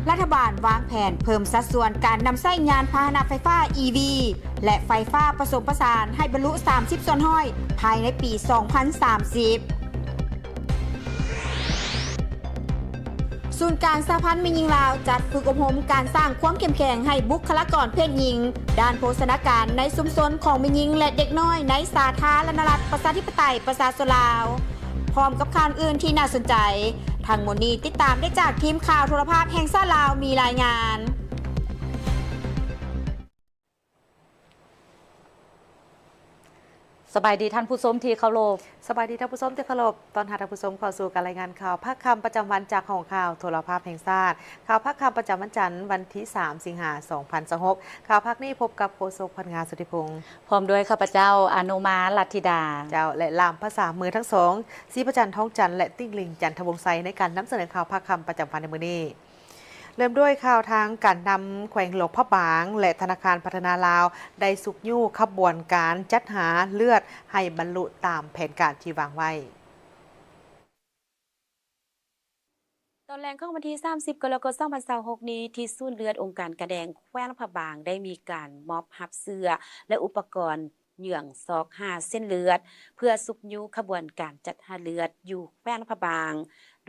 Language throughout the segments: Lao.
ລັດຖະບານວາງແຜນເພີ່ມສັດສ່ວນການນຳໃຊ້ຍານພາຫະນະໄຟຟ້າ ອີ ວີ ແລະ ໄຟຟ້າປະສົມປະສານໃຫ້ບັນລຸສາມສິບສ່ວນຮ້ອຍ ພາຍໃນປີສອງພັນສາມສິບ. ສູນກາງສະຫະພັນແມ່ຍິງລາວ ຈັດຝຶກອົບຮົມການສ້າງຄວາມເຂັ້ມແຂງໃຫ້ບຸກຄະລາກອນເພດຍິງ ດ້ານໂພຊະນາການໃນຊຸມຊົນຂອງແມ່ຍິງ ແລະ ເດັກນ້ອຍໃນສາທາລະນະລັດ ປະຊາທິປະໄຕ ປະຊາຊົນລາວ ພ້ອມກັບຂ່າວອື່ນທີ່ໜ້າສົນໃຈ. ທັງໝົດນີ້ຕິດຕາມໄດ້ຈາກທີມຂ່າວໂທລະພາບແຫ່ງຊາດລາວ ມີລາຍງານ. ສະບາຍດີທ່ານຜູ້ຊົມທີ່ເຄົາລົບ. ສະບາຍດີທ່ານຜູ້ຊົມທີ່ເຄົາລົບ. ຕ້ອນຮັບທ່ານຜູ້ຊົມເຂົ້າສູ່ການລາຍງານຂ່າວພາກຄ່ຳປະຈຳວັນຈາກຫ້ອງຂ່າວໂທລະພາບແຫ່ງຊາດ. ຂ່າວພາກຄ່ຳປະຈຳວັນຈັນ ວັນທີສາມ ສິງຫາ ສອງພັນຊາວຫົກ. ຂ່າວພາກນີ້ພົບກັບໂຄສົກພັນງາ ສຸດທິພົງ ພ້ອມດ້ວຍຂ້າພະເຈົ້າ ອານຸມາ ລັດທິດາ ເຈົ້າ ແລະ ລ່າມພາສາມືທັງສອງ ສີປະຈັນ ທອງຈັນ ແລະ ຕິ່ງລິງ ຈັນທະວົງໄຊ ໃນການນຳສະເໜີຂ່າວພາກຄ່ຳປະຈຳວັນໃນມື້ນີ້. ເລີ່ມດ້ວຍຂ່າວທາງການນຳ. ແຂວງຫຼວງພະບາງ ແລະ ທະນາຄານພັດທະນາລາວ ໄດ້ຊຸກຍູ້ຂະບວນການຈັດຫາເລືອດໃຫ້ບັນລຸຕາມແຜນການທີ່ວາງໄວ້. ຕອນແລງຂອງວັນທີສາມສິບ ກໍລະກົດ ສອງພັນຊາວຫົກນີ້ ທີ່ສູນເລືອດອົງການກາແດງແຂວງຫຼວງພະບາງ ໄດ້ມີການມອບຮັບເຊື້ອ ແລະ ອຸປະກອນເຫຍື່ອງຊອກຫາເສັ້ນເລືອດ ເພື່ອຊຸກຍູ້ຂະບວນການຈັດຫາເລືອດຢູ່ແຂວງຫຼວງພະບາງ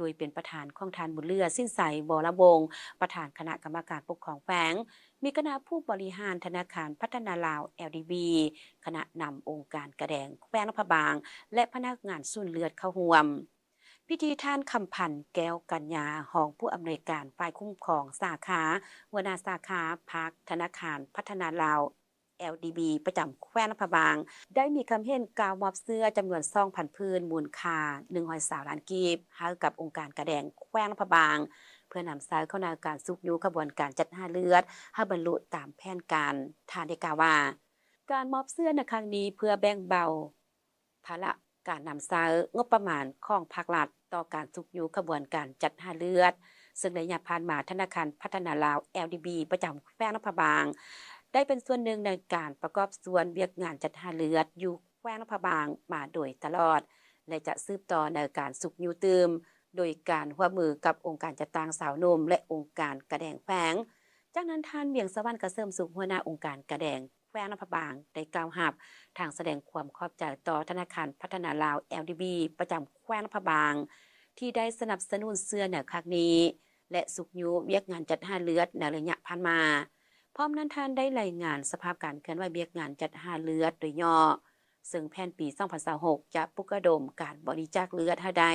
ໂດຍເປັນປະທານຂອງທ່ານ ບຸນເຫຼືອ ສິນໄຊ ວໍລະວົງ ປະທານຄະນະກຳມະການປົກຄອງແຂວງ, ມີຄະນະຜູ້ບໍລິຫານທະນາຄານພັດທະນາລາວ ແອລດີບີ, ຄະນະນຳອົງການກາແດງແຂວງຫຼວງພະບາງ ແລະ ພະນັກງານສູນເລືອດເຂົ້າຮ່ວມ. ພິທີທ່ານ ຄຳພັນ ແກ້ວກັນຍາ ຮອງຜູ້ອຳນວຍການຝ່າຍຄຸ້ມຄອງສາຂາ, ຫົວໜ້າສາຂາພັກທະນາຄານພັດທະນາລາວ ແອລດີບີ ປະຈຳແຂວງຫຼວງພະບາງ ໄດ້ມີຄຳເຫັນກ່າວມອບເຊື້ອຈຳນວນສອງພັນຜືນ ມູນຄ່າໜຶ່ງຮ້ອຍຊາວລ້ານກີບ ໃຫ້ກັບອົງການກາແດງແຂວງຫຼວງພະບາງ ເພື່ອນຳໃຊ້ເຂົ້າໃນການຊຸກຍູ້ຂະບວນການຈັດຫາເລືອດໃຫ້ບັນລຸຕາມແຜນການ. ທ່ານໄດ້ກ່າວວ່າ ການມອບເຊື້ອໃນຄັ້ງນີ້ເພື່ອແບ່ງເບົາ ພາລະການນຳໃຊ້ງົບປະມານຂອງພາກລັດຕໍ່ການຊຸກຍູ້ຂະບວນການຈັດຫາເລືອດ, ເຊິ່ງໄລຍະຜ່ານມາ ທະນາຄານພັດທະນາລາວ ແອລດີບີ ປະຈຳແຂວງຫຼວງພະບາງ ໄດ້ເປັນສ່ວນໜຶ່ງໃນການປະກອບສ່ວນວຽກງານຈັດຫາເລືອດຢູ່ແຂວງຫຼວງພະບາງມາໂດຍຕະຫຼອດ ແລະ ຈະສືບຕໍ່ໃນການຊຸກຍູ້ຕື່ມ ໂດຍການຮ່ວມມືກັບອົງການຈັດຕັ້ງຊາວໜຸ່ມ ແລະ ອົງການກາແດງແຂວງ. ຈາກນັ້ນ ທ່ານ ວຽງສະຫວັນ ກະເສີມສຸກ ຫົວໜ້າອົງການກາແດງ ແຂວງຫຼວງພະບາງ ໄດ້ກ່າວຮັບທາງສະແດງຄວາມຂອບໃຈຕໍ່ທະນາຄານພັດທະນາລາວ ແອລດີບີ ປະຈຳແຂວງຫຼວງພະບາງ ທີ່ໄດ້ສະໜັບສະໜູນເຊື້ອໃນຄັ້ງນີ້ ແລະ ຊຸກຍູ້ວຽກງານຈັດຫາເລືອດໃນໄລຍະຜ່ານມາ. ພ້ອມນັ້ນ ທ່ານໄດ້ລາຍງານສະພາບການເຄື່ອນໄຫວວຽກງານຈັດຫາເລືອດໂດຍຫຍໍ້, ເຊິ່ງແຜນປີສອງພັນຊາວຫົກ ຈະປຸກລະດົມການບໍລິຈາກເລືອດໃຫ້ໄດ້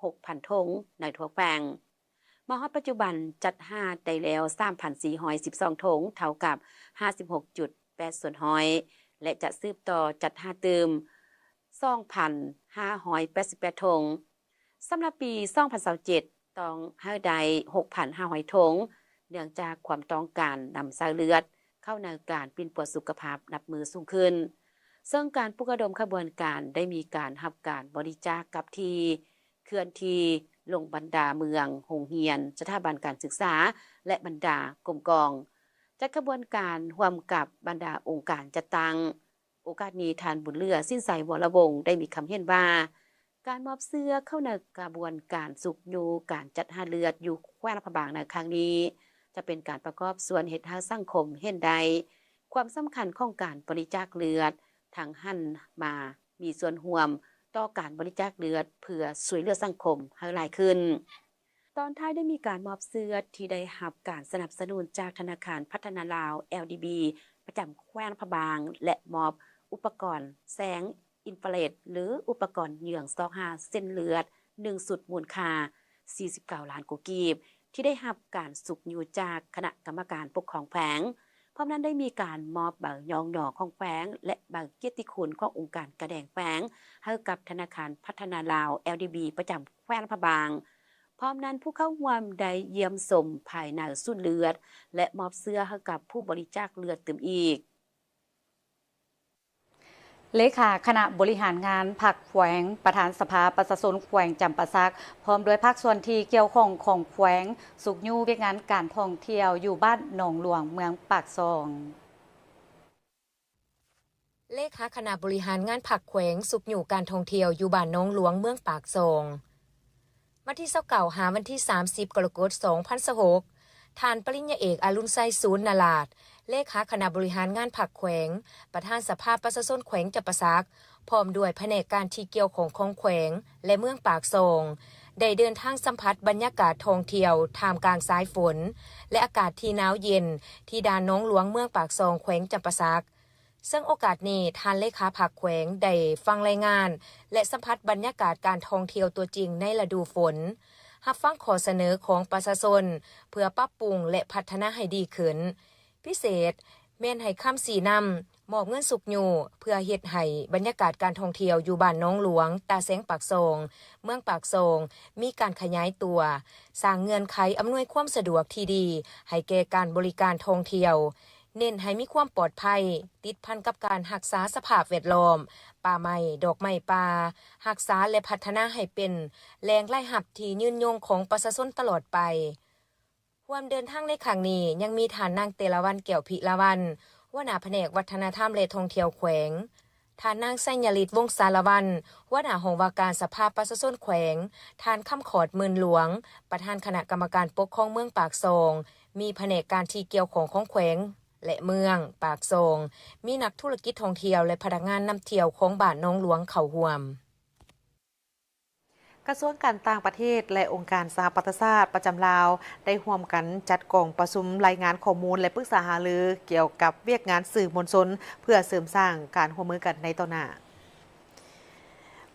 ຫົກພັນຖົງໃນທົ່ວແຂວງ. ມາຮອດປັດຈຸບັນ ຈັດຫາໄດ້ແລ້ວສາມພັນສີ່ຮ້ອຍສິບສອງຖົງ ເທົ່າກັບຫ້າສິບຫົກຈຸດແປດສ່ວນຮ້ອຍ ແລະ ຈະສືບຕໍ່ຈັດຫາຕື່ມສອງພັນຫ້າຮ້ອຍແປດສິບແປດຖົງ. ສຳລັບປີສອງພັນຊາວເຈັດ ຕ້ອງໃຫ້ໄດ້ຫົກພັນຫ້າຮ້ອຍຖົງ ເນື່ອງຈາກຄວາມຕ້ອງການນຳໃຊ້ເລືອດເຂົ້າໃນການປິ່ນປົວສຸຂະພາບນັບມື້ສູງຂຶ້ນ, ເຊິ່ງການປຸກລະດົມຂະບວນການໄດ້ມີການຮັບການບໍລິຈາກກັບທີ່ ເຄື່ອນທີ່ລົງບັນດາເມືອງ, ໂຮງຮຽນ, ສະຖາບັນການສຶກສາ ແລະ ບັນດາກົມກອງ, ຈັດຂະບວນການຮ່ວມກັບບັນດາອົງການຈັດຕັ້ງ. ໂອກາດນີ້ ທ່ານ ບຸນເຫຼືອ ສິນໄຊ ວໍລະວົງ ໄດ້ມີຄຳເຫັນວ່າ ການມອບເຊື້ອເຂົ້າໃນຂະບວນການຊຸກຍູ້ການຈັດຫາເລືອດຢູ່ແຂວງຫຼວງພະບາງໃນຄັ້ງນີ້ ຈະເປັນການປະກອບສ່ວນເຮັດໃຫ້ສັງຄົມເຫັນໄດ້ຄວາມສຳຄັນຂອງການບໍລິຈາກເລືອດ, ທັງຫັນມາມີສ່ວນຮ່ວມຕໍ່ການບໍລິຈາກເລືອດເພື່ອຊ່ວຍເຫຼືອສັງຄົມໃຫ້ຫຼາຍຂຶ້ນ. ຕອນທ້າຍໄດ້ມີການມອບເຊື້ອທີ່ໄດ້ຮັບການສະໜັບສະໜູນຈາກທະນາຄານພັດທະນາລາວ ແອລດີບີ ປະຈຳແຂວງຫຼວງພະບາງ ແລະ ມອບອຸປະກອນແສງອິນຟາເຣດ ຫຼື ອຸປະກອນເຫຍື່ອງຊອກຫາເສັ້ນເລືອດ ໜຶ່ງຊຸດ ມູນຄ່າສີ່ສິບເກົ້າລ້ານກວ່າກີບ ທີ່ໄດ້ຮັບການຊຸກຍູ້ຈາກຄະນະກຳມະການປົກຄອງແຂວງ. ພ້ອມນັ້ນໄດ້ມີການມອບໃບຍ້ອງຍໍຂອງແຂວງ ແລະ ໃບກຽດຕິຄຸນຂອງອົງການກາແດງແຂວງ ໃຫ້ກັບທະນາຄານພັດທະນາລາວ ແອລດີບີ ປະຈຳແຂວງຫຼວງພະບາງ. ພ້ອມນັ້ນ ຜູ້ເຂົ້າຮ່ວມໄດ້ຢ້ຽມຊົມພາຍໃນສູນເລືອດ ແລະ ມອບເສື້ອໃຫ້ກັບຜູ້ບໍລິຈາກເລືອດຕື່ມອີກ. ເລຂາຄະນະບໍລິຫານງານພັກແຂວງ, ປະທານສະພາປະຊາຊົນແຂວງຈຳປາສັກ ພ້ອມດ້ວຍພາກສ່ວນທີ່ກ່ຽວຂ້ອງຂອງແຂວງ ຊຸກຍູ້ວຽກງານການທ່ອງທ່ຽວຢູ່ບ້ານໜອງຫຼວງ ເມືອງປາກຊ່ອງ. ເລຂາຄະນະບໍລິຫານງານພັກແຂວງ ຊຸກຍູ້ການທ່ອງທ່ຽວຢູ່ບ້ານໜອງຫຼວງ ເມືອງປາກຊ່ອງ. ວັນທີຊາວເກົ້າ ຫາວັນທີສາມສິບ ກໍລະກົດ ສອງພັນຊາວຫົກ, ທ່ານປະລິນຍາເອກ ອະລຸນໄຊ ສູນນະລາດ ເລຂາຄະນະບໍລິຫານງານພັກແຂວງ, ປະທານສະພາປະຊາຊົນແຂວງຈຳປາສັກ ພ້ອມດ້ວຍພະແນກການທີ່ກ່ຽວຂ້ອງຂອງແຂວງ ແລະ ເມືອງປາກຊ່ອງ ໄດ້ເດີນທາງສຳຜັດບັນຍາກາດທ່ອງທ່ຽວທ່າມກາງສາຍຝົນ ແລະ ອາກາດທີ່ໜາວເຢັນ ທີ່ດ່ານໜອງຫຼວງ ເມືອງປາກຊ່ອງ ແຂວງຈຳປາສັກ. ເຊິ່ງໂອກາດນີ້ ທ່ານເລຂາພັກແຂວງໄດ້ຟັງລາຍງານ ແລະ ສຳຜັດບັນຍາກາດການທ່ອງທ່ຽວຕົວຈິງໃນລະດູຝົນ, ຮັບຟັງຂໍ້ສະເໜີຂອງປະຊາຊົນເພື່ອປັບປຸງ ແລະ ພັດທະນາໃຫ້ດີຂຶ້ນ. ພິເສດແມ່ນໃຫ້ຄຳຊີ້ນຳ, ມອບເງິນຊຸກຍູ້ເພື່ອເຮັດໃຫ້ບັນຍາກາດການທ່ອງທ່ຽວຢູ່ບ້ານໜອງຫຼວງ, ຕາແສງປາກຊ່ອງ, ເມືອງປາກຊ່ອງ ມີການຂະຫຍາຍຕົວ, ສ້າງເງື່ອນໄຂອຳນວຍຄວາມສະດວກທີ່ດີໃຫ້ແກ່ການບໍລິການທ່ອງທ່ຽວ, ເນັ້ນໃຫ້ມີຄວາມປອດໄພ, ຕິດພັນກັບການຮັກສາສະພາບແວດລ້ອມ, ປ່າໄມ້, ດອກໄມ້ປ່າ, ຮັກສາ ແລະ ພັດທະນາໃຫ້ເປັນແຫຼ່ງລາຍຮັບທີ່ຍືນຍົງຂອງປະຊາຊົນຕະຫຼອດໄປ. ຮ່ວມເດີນທາງໃນຄັ້ງນີ້ ຍັງມີທ່ານນາງ ເຕລະວັນ ແກ້ວພິລາວັນ ຫົວໜ້າພະແນກວັດທະນະທຳ ແລະ ທ່ອງທ່ຽວແຂວງ, ທ່ານນາງ ໄຊຍະລິດ ວົງສາລະວັນ ຫົວໜ້າຫ້ອງວ່າການສະພາປະຊາຊົນແຂວງ, ທ່ານ ຄຳຂອດ ໝື່ນຫຼວງ ປະທານຄະນະກຳມະການປົກຄອງເມືອງປາກຊ່ອງ, ມີພະແນກການທີ່ກ່ຽວຂ້ອງຂອງແຂວງ ແລະ ເມືອງປາກຊ່ອງ, ມີນັກທຸລະກິດທ່ອງທ່ຽວ ແລະ ພະນັກງານນຳທ່ຽວຂອງບ້ານໜອງຫຼວງເຂົ້າຮ່ວມ. ກະຊວງການຕ່າງປະເທດ ແລະ ອົງການສະຫະປະຊາຊາດປະຈຳລາວ ໄດ້ຮ່ວມກັນຈັດກອງປະຊຸມລາຍງານຂໍ້ມູນ ແລະ ປຶກສາຫາລືກ່ຽວກັບວຽກງານສື່ມວນຊົນ ເພື່ອເສີມສ້າງການຮ່ວມມືກັນໃນຕໍ່ໜ້າ.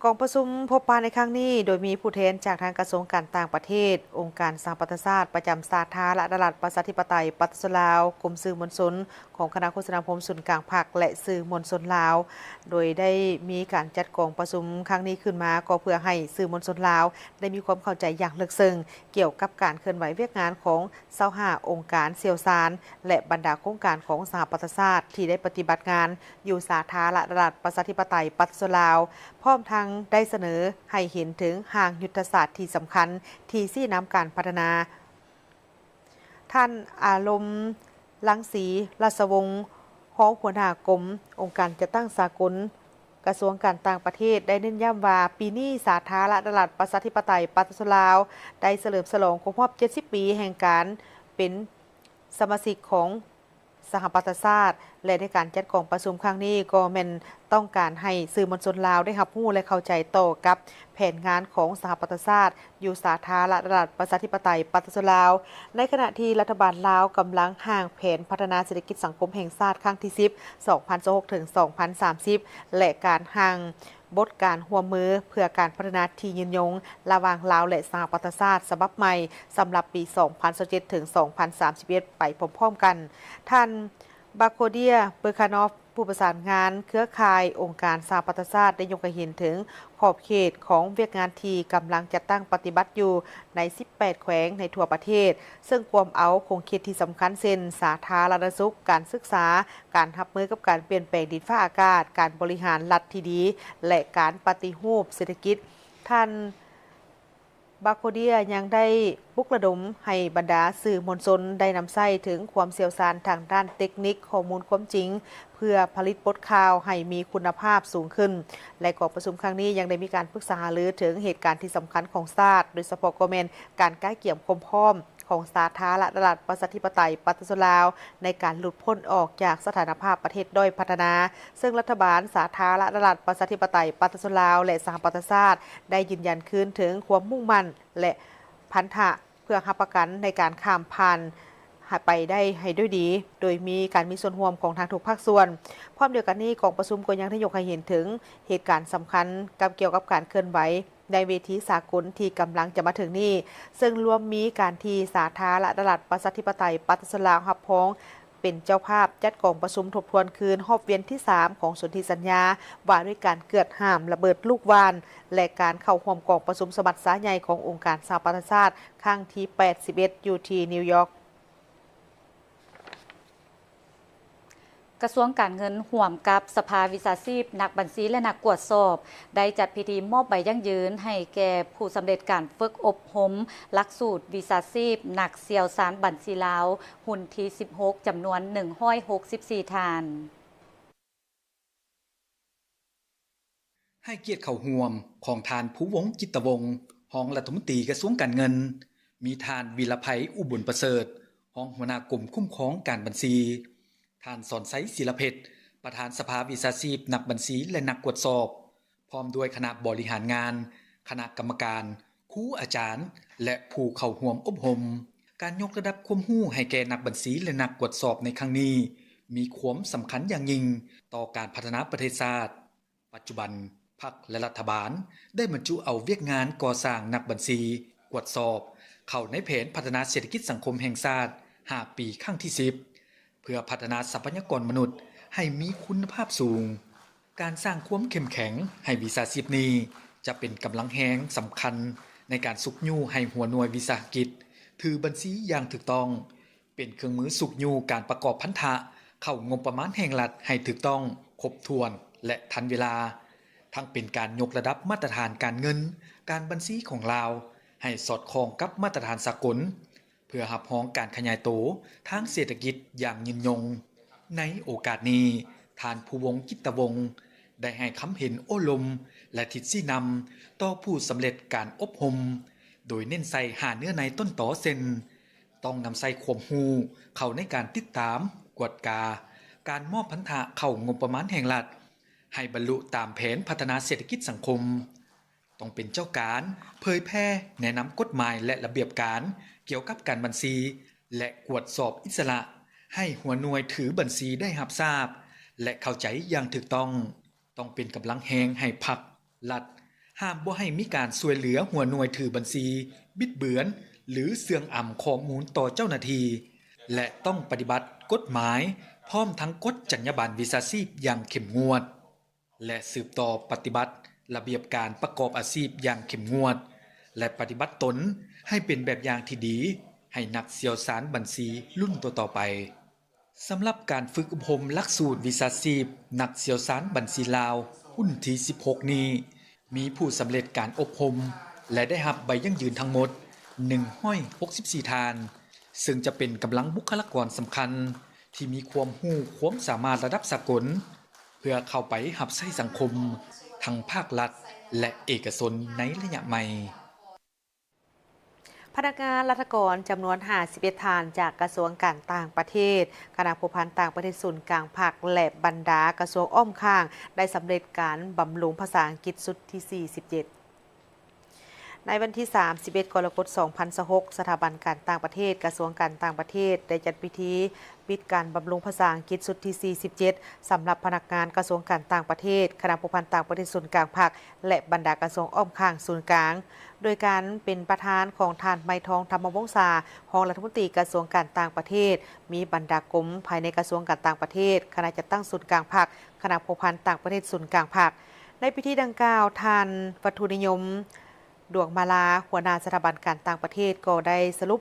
ກອງປະຊຸມພົບປະໃນຄັ້ງນີ້ ໂດຍມີຜູ້ແທນຈາກທາງກະຊວງການຕ່າງປະເທດ, ອົງການສະຫະປະຊາຊາດປະຈຳສາທາລະນະລັດ ປະຊາທິປະໄຕ ປະຊາຊົນລາວ, ກົມສື່ມວນຊົນ ຂອງຄະນະໂຄສະນາຄົມສູນກາງພັກ ແລະ ສື່ມວນຊົນລາວ, ໂດຍໄດ້ມີການຈັດກອງປະຊຸມຄັ້ງນີ້ຂຶ້ນມາ ກໍເພື່ອໃຫ້ສື່ມວນຊົນລາວໄດ້ມີຄວາມເຂົ້າໃຈຢ່າງເລິກເຊິ່ງກ່ຽວກັບການເຄື່ອນໄຫວວຽກງານຂອງຊາວຫ້າອົງການຊ່ຽວຊານ ແລະ ບັນດາໂຄງການຂອງສະຫະປະຊາຊາດທີ່ໄດ້ປະຕິບັດງານຢູ່ສາທາລະນະລັດ ປະຊາທິປະໄຕ ປະຊາຊົນລາວ, ພ້ອມທັງໄດ້ສະເໜີໃຫ້ເຫັນເຖິງຮ່າງຍຸດທະສາດທີ່ສຳຄັນທີ່ຊີ້ນຳການພັດທະນາ. ທ່ານ ອາລົມ ລັງສີ ລາຊະວົງ ຮອງຫົວໜ້າກົມອົງການຈັດຕັ້ງສາກົນ ກະຊວງການຕ່າງປະເທດ ໄດ້ເນັ້ນຢ້ຳວ່າ ປີນີ້ສາທາລະນະລັດ ປະຊາທິປະໄຕ ປະຊາຊົນລາວ ໄດ້ສະເຫຼີມສະຫຼອງຄົບຮອບເຈັດສິບປີແຫ່ງການເປັນສະມາຊິກຂອງ ສະຫະປະຊາຊາດ ແລະ ໃນການຈັດກອງປະຊຸມຄັ້ງນີ້ ກໍແມ່ນຕ້ອງການໃຫ້ສື່ມວນຊົນລາວໄດ້ຮັບຮູ້ ແລະ ເຂົ້າໃຈຕໍ່ກັບແຜນງານຂອງສະຫະປະຊາຊາດຢູ່ສາທາລະນະລັດ ປະຊາທິປະໄຕ ປະຊາຊົນລາວ, ໃນຂະນະທີ່ລັດຖະບານລາວກຳລັງຮ່າງແຜນພັດທະນາເສດຖະກິດສັງຄົມແຫ່ງຊາດຄັ້ງທີສິບ ສອງພັນຊາວຫົກ ເຖິງ ສອງພັນສາມສິບ ແລະ ການຮ່າງ ບົດການຮ່ວມມືເພື່ອການພັດທະນາທີ່ຍືນຍົງລະຫວ່າງລາວ ແລະ ສະຫະປະຊາຊາດສະບັບໃໝ່ ສຳລັບປີສອງພັນຊາວເຈັດ ເຖິງ ສອງພັນສາມສິບເອັດ ໄປພ້ອມໆກັນ. ທ່ານ ບາໂຄເດຍ ເປີຄານອຟ ຜູ້ປະສານງານເຄືອຂ່າຍອົງການສະຫະປະຊາຊາດ ໄດ້ຍົກໃຫ້ເຫັນເຖິງຂອບເຂດຂອງວຽກງານທີ່ກຳລັງຈັດຕັ້ງປະຕິບັດຢູ່ໃນສິບແປດແຂວງໃນທົ່ວປະເທດ, ເຊິ່ງກວມເອົາຂົງເຂດທີ່ສຳຄັນເຊັ່ນ ສາທາລະນະສຸກ, ການສຶກສາ, ການຮັບມືກັບການປ່ຽນແປງດິນຟ້າອາກາດ, ການບໍລິຫານລັດທີ່ດີ ແລະ ການປະຕິຮູບເສດຖະກິດ. ທ່ານ ບາໂຄເດຍ ຍັງໄດ້ປຸກລະດົມໃຫ້ບັນດາສື່ມວນຊົນໄດ້ນຳໃຊ້ເຖິງຄວາມຊ່ຽວຊານທາງດ້ານເຕັກນິກ, ຂໍ້ມູນຄວາມຈິງ ເພື່ອຜະລິດບົດຂ່າວໃຫ້ມີຄຸນນະພາບສູງຂຶ້ນ ແລະ ກອງປະຊຸມຄັ້ງນີ້ຍັງໄດ້ມີການປຶກສາຫາລືເຖິງເຫດການທີ່ສຳຄັນຂອງຊາດ, ໂດຍສະເພາະກໍແມ່ນການກະກຽມຄວາມພ້ອມ ຂອງສາທາລະນະລັດ ປະຊາທິປະໄຕ ປະຊາຊົນລາວ ໃນການຫຼຸດພົ້ນອອກຈາກສະຖານະພາບປະເທດດ້ອຍພັດທະນາ, ເຊິ່ງລັດຖະບານສາທາລະນະລັດ ປະຊາທິປະໄຕ ປະຊາຊົນລາວ ແລະ ສະຫະປະຊາຊາດ ໄດ້ຢືນຢັນຄືນເຖິງຄວາມມຸ່ງໝັ້ນ ແລະ ພັນທະ ເພື່ອຮັບປະກັນໃນການຂ້າມຜ່ານ ໃຫ້ໄປໄດ້ໃຫ້ດ້ວຍດີ, ໂດຍມີການມີສ່ວນຮ່ວມຂອງທາງທຸກພາກສ່ວນ. ພ້ອມດຽວກັນນີ້, ກອງປະຊຸມກໍຍັງໄດ້ຍົກໃຫ້ເຫັນເຖິງເຫດການສຳຄັນກັບ ກ່ຽວກັບການເຄື່ອນໄຫວ ໃນເວທີສາກົນທີ່ກຳລັງຈະມາເຖິງນີ້, ເຊິ່ງລວມມີການທີ່ສາທາລະນະລັດ ປະຊາທິປະໄຕ ປະຊາຊົນລາວ ຮັບຮອງເປັນເຈົ້າພາບຈັດກອງປະຊຸມທົບທວນຄືນຮອບວຽນທີສາມ ຂອງສົນທິສັນຍາວ່າດ້ວຍການເກືອດຫ້າມລະເບີດລູກຫວ່ານ ແລະ ການເຂົ້າຮ່ວມກອງປະຊຸມສະມັດຊາໃຫຍ່ຂອງອົງການສະຫະປະຊາຊາດ ຄັ້ງທີແປດສິບເອັດ ຢູ່ທີ່ນິວຢອກ. ກະຊວງການເງິນຮ່ວມກັບສະພາວິຊາຊີບນັກບັນຊີ ແລະ ນັກກວດສອບ ໄດ້ຈັດພິທີມອບໃບຢັ້ງຢືນໃຫ້ແກ່ຜູ້ສຳເລັດການຝຶກອົບຮົມຫຼັກສູດວິຊາຊີບນັກຊ່ຽວຊານບັນຊີລາວ ຮຸ່ນທີສິບຫົກ ຈຳນວນໜຶ່ງຮ້ອຍຫົກສິບສີ່ທ່ານ. ໃຫ້ກຽດເຂົ້າຮ່ວມຂອງທ່ານ ພູວົງ ຈິດຕະວົງ ຮອງລັດຖະມົນຕີກະຊວງການເງິນ, ມີທ່ານ ວິລະໄພ ອຸບົນປະເສີດ ຮອງຫົວໜ້າກົມຄຸ້ມຄອງການບັນຊີ, ທ່ານ ສອນໄຊ ສີລະເພັດ ປະທານສະພາວິຊາຊີບນັກບັນຊີ ແລະ ນັກກວດສອບ, ພ້ອມດ້ວຍຄະນະບໍລິຫານງານ, ຄະນະກຳມະການ, ຄູອາຈານ ແລະ ຜູ້ເຂົ້າຮ່ວມອົບຮົມ. ການຍົກລະດັບຄວາມຮູ້ໃຫ້ແກ່ນັກບັນຊີ ແລະ ນັກກວດສອບໃນຄັ້ງນີ້ ມີຄວາມສຳຄັນຢ່າງຍິ່ງຕໍ່ການພັດທະນາປະເທດຊາດ. ປັດຈຸບັນ, ພັກ ແລະ ລັດຖະບານໄດ້ບັນຈຸເອົາວຽກງານກໍ່ສ້າງນັກບັນຊີ, ກວດສອບ ເຂົ້າໃນແຜນພັດທະນາເສດຖະກິດສັງຄົມແຫ່ງຊາດ ຫ້າ ປີ ຄັ້ງທີ ສິບ ເພື່ອພັດທະນາຊັບພະຍາກອນມະນຸດໃຫ້ມີຄຸນນະພາບສູງ. ການສ້າງຄວາມເຂັ້ມແຂງໃຫ້ວິຊາຊີບນີ້ ຈະເປັນກຳລັງແຮງສຳຄັນໃນການຊຸກຍູ້ໃຫ້ຫົວໜ່ວຍວິສາຫະກິດຖືບັນຊີຢ່າງຖືກຕ້ອງ, ເປັນເຄື່ອງມືຊຸກຍູ້ການປະກອບພັນທະເຂົ້າງົບປະມານແຫ່ງລັດໃຫ້ຖືກຕ້ອງ, ຄົບຖ້ວນ ແລະ ທັນເວລາ, ທັງເປັນການຍົກລະດັບມາດຕະຖານການເງິນ, ການບັນຊີຂອງລາວໃຫ້ສອດຄ່ອງກັບມາດຕະຖານສາກົນ, ເພື່ອຮັບຮອງການຂະຫຍາຍໂຕທາງເສດຖະກິດຢ່າງຍືນຍົງ. ໃນໂອກາດນີ້, ທ່ານ ພູວົງ ກິດຕະວົງ ໄດ້ໃຫ້ຄຳເຫັນໂອ້ລົມ ແລະ ທິດຊີ້ນຳຕໍ່ຜູ້ສຳເລັດການອົບຮົມ, ໂດຍເນັ້ນໃສ່ຫ້າເນື້ອໃນຕົ້ນຕໍເຊັ່ນ: ຕ້ອງນຳໃຊ້ຄວາມຮູ້ເຂົ້າໃນການຕິດຕາມ, ກວດກາ, ການມອບພັນທະເຂົ້າງົບປະມານແຫ່ງລັດ ໃຫ້ບັນລຸຕາມແຜນພັດທະນາເສດຖະກິດສັງຄົມ, ຕ້ອງເປັນເຈົ້າການເຜີຍແຜ່ແນະນຳກົດໝາຍ ແລະ ລະບຽບການກ່ຽວກັບການບັນຊີ ແລະ ກວດສອບອິດສະຫຼະ ໃຫ້ຫົວໜ່ວຍຖືບັນຊີໄດ້ຮັບຊາບ ແລະ ເຂົ້າໃຈຢ່າງຖືກຕ້ອງ. ຕ້ອງເປັນກຳລັງແຮງໃຫ້ພັກ, ລັດ, ຫ້າມບໍ່ໃຫ້ມີການຊ່ວຍເຫຼືອຫົວໜ່ວຍຖືບັນຊີບິດເບືອນ ຫຼື ເຊື່ອງອຳຂໍ້ມູນຕໍ່ເຈົ້າໜ້າທີ່ ແລະ ຕ້ອງປະຕິບັດກົດໝາຍ ພ້ອມທັງກົດຈັນຍາບັນວິຊາຊີບຢ່າງເຂັ້ມງວດ ແລະ ສືບຕໍ່ປະຕິບັດລະບຽບການປະກອບອາຊີບຢ່າງເຂັ້ມງວດ ແລະ ປະຕິບັດຕົນໃຫ້ເປັນແບບຢ່າງທີ່ດີໃຫ້ນັກຊ່ຽວຊານບັນຊີລຸ້ນຕໍ່ໆໄປ. ສຳລັບການຝຶກອົບຮົມຫຼັກສູດວິຊາຊີບນັກຊ່ຽວຊານບັນຊີລາວ ຮຸ່ນທີ ສິບຫົກ ນີ້ ມີຜູ້ສຳເລັດການອົບຮົມ ແລະ ໄດ້ຮັບໃບຢັ້ງຢືນທັງໝົດ ໜຶ່ງຮ້ອຍຫົກສິບສີ່ ທ່ານ, ເຊິ່ງຈະເປັນກຳລັງບຸກຄະລາກອນສຳຄັນທີ່ມີຄວາມຮູ້ຄວາມສາມາດລະດັບສາກົນ ເພື່ອເຂົ້າໄປຮັບໃຊ້ສັງຄົມ ທັງພາກລັດ ແລະ ເອກະຊົນໃນໄລຍະໃໝ່. ພະນັກງານລັດຖະກອນຈຳນວນ ຫ້າສິບເອັດ ທ່ານ ຈາກກະຊວງການຕ່າງປະເທດ, ຄະນະພົວພັນຕ່າງປະເທດສູນກາງພັກ ແລະ ບັນດາກະຊວງອ້ອມຂ້າງ ໄດ້ສຳເລັດການບຳລຸງພາສາອັງກິດຊຸດທີ ສີ່ສິບເຈັດ. ໃນວັນທີ ສາມສິບເອັດ ກໍລະກົດ ສອງພັນຊາວຫົກ, ສະຖາບັນການຕ່າງປະເທດ ກະຊວງການຕ່າງປະເທດ ໄດ້ຈັດພິທີປິດການບຳລຸງພາສາອັງກິດຊຸດທີ ສີ່ສິບເຈັດ ສຳລັບພະນັກງານກະຊວງການຕ່າງປະເທດ, ຄະນະພົວພັນຕ່າງປະເທດສູນກາງພັກ ແລະ ບັນດາກະຊວງອ້ອມຂ້າງສູນກາງ, ໂດຍການເປັນປະທານຂອງທ່ານ ໄມທອງ ທຳມະວົງສາ ຮອງລັດຖະມົນຕີກະຊວງການຕ່າງປະເທດ, ມີບັນດາກົມພາຍໃນກະຊວງການຕ່າງປະເທດ, ຄະນະຈັດຕັ້ງສູນກາງພັກ, ຄະນະພົວພັນຕ່າງປະເທດສູນກາງພັກ. ໃນພິທີດັ່ງກ່າວ, ທ່ານ ວັດຖຸນິຍົມ ດວງມາລາ ຫົວໜ້າສະຖາບັນການຕ່າງປະເທດ ກໍໄດ້ສະຫຼຸບ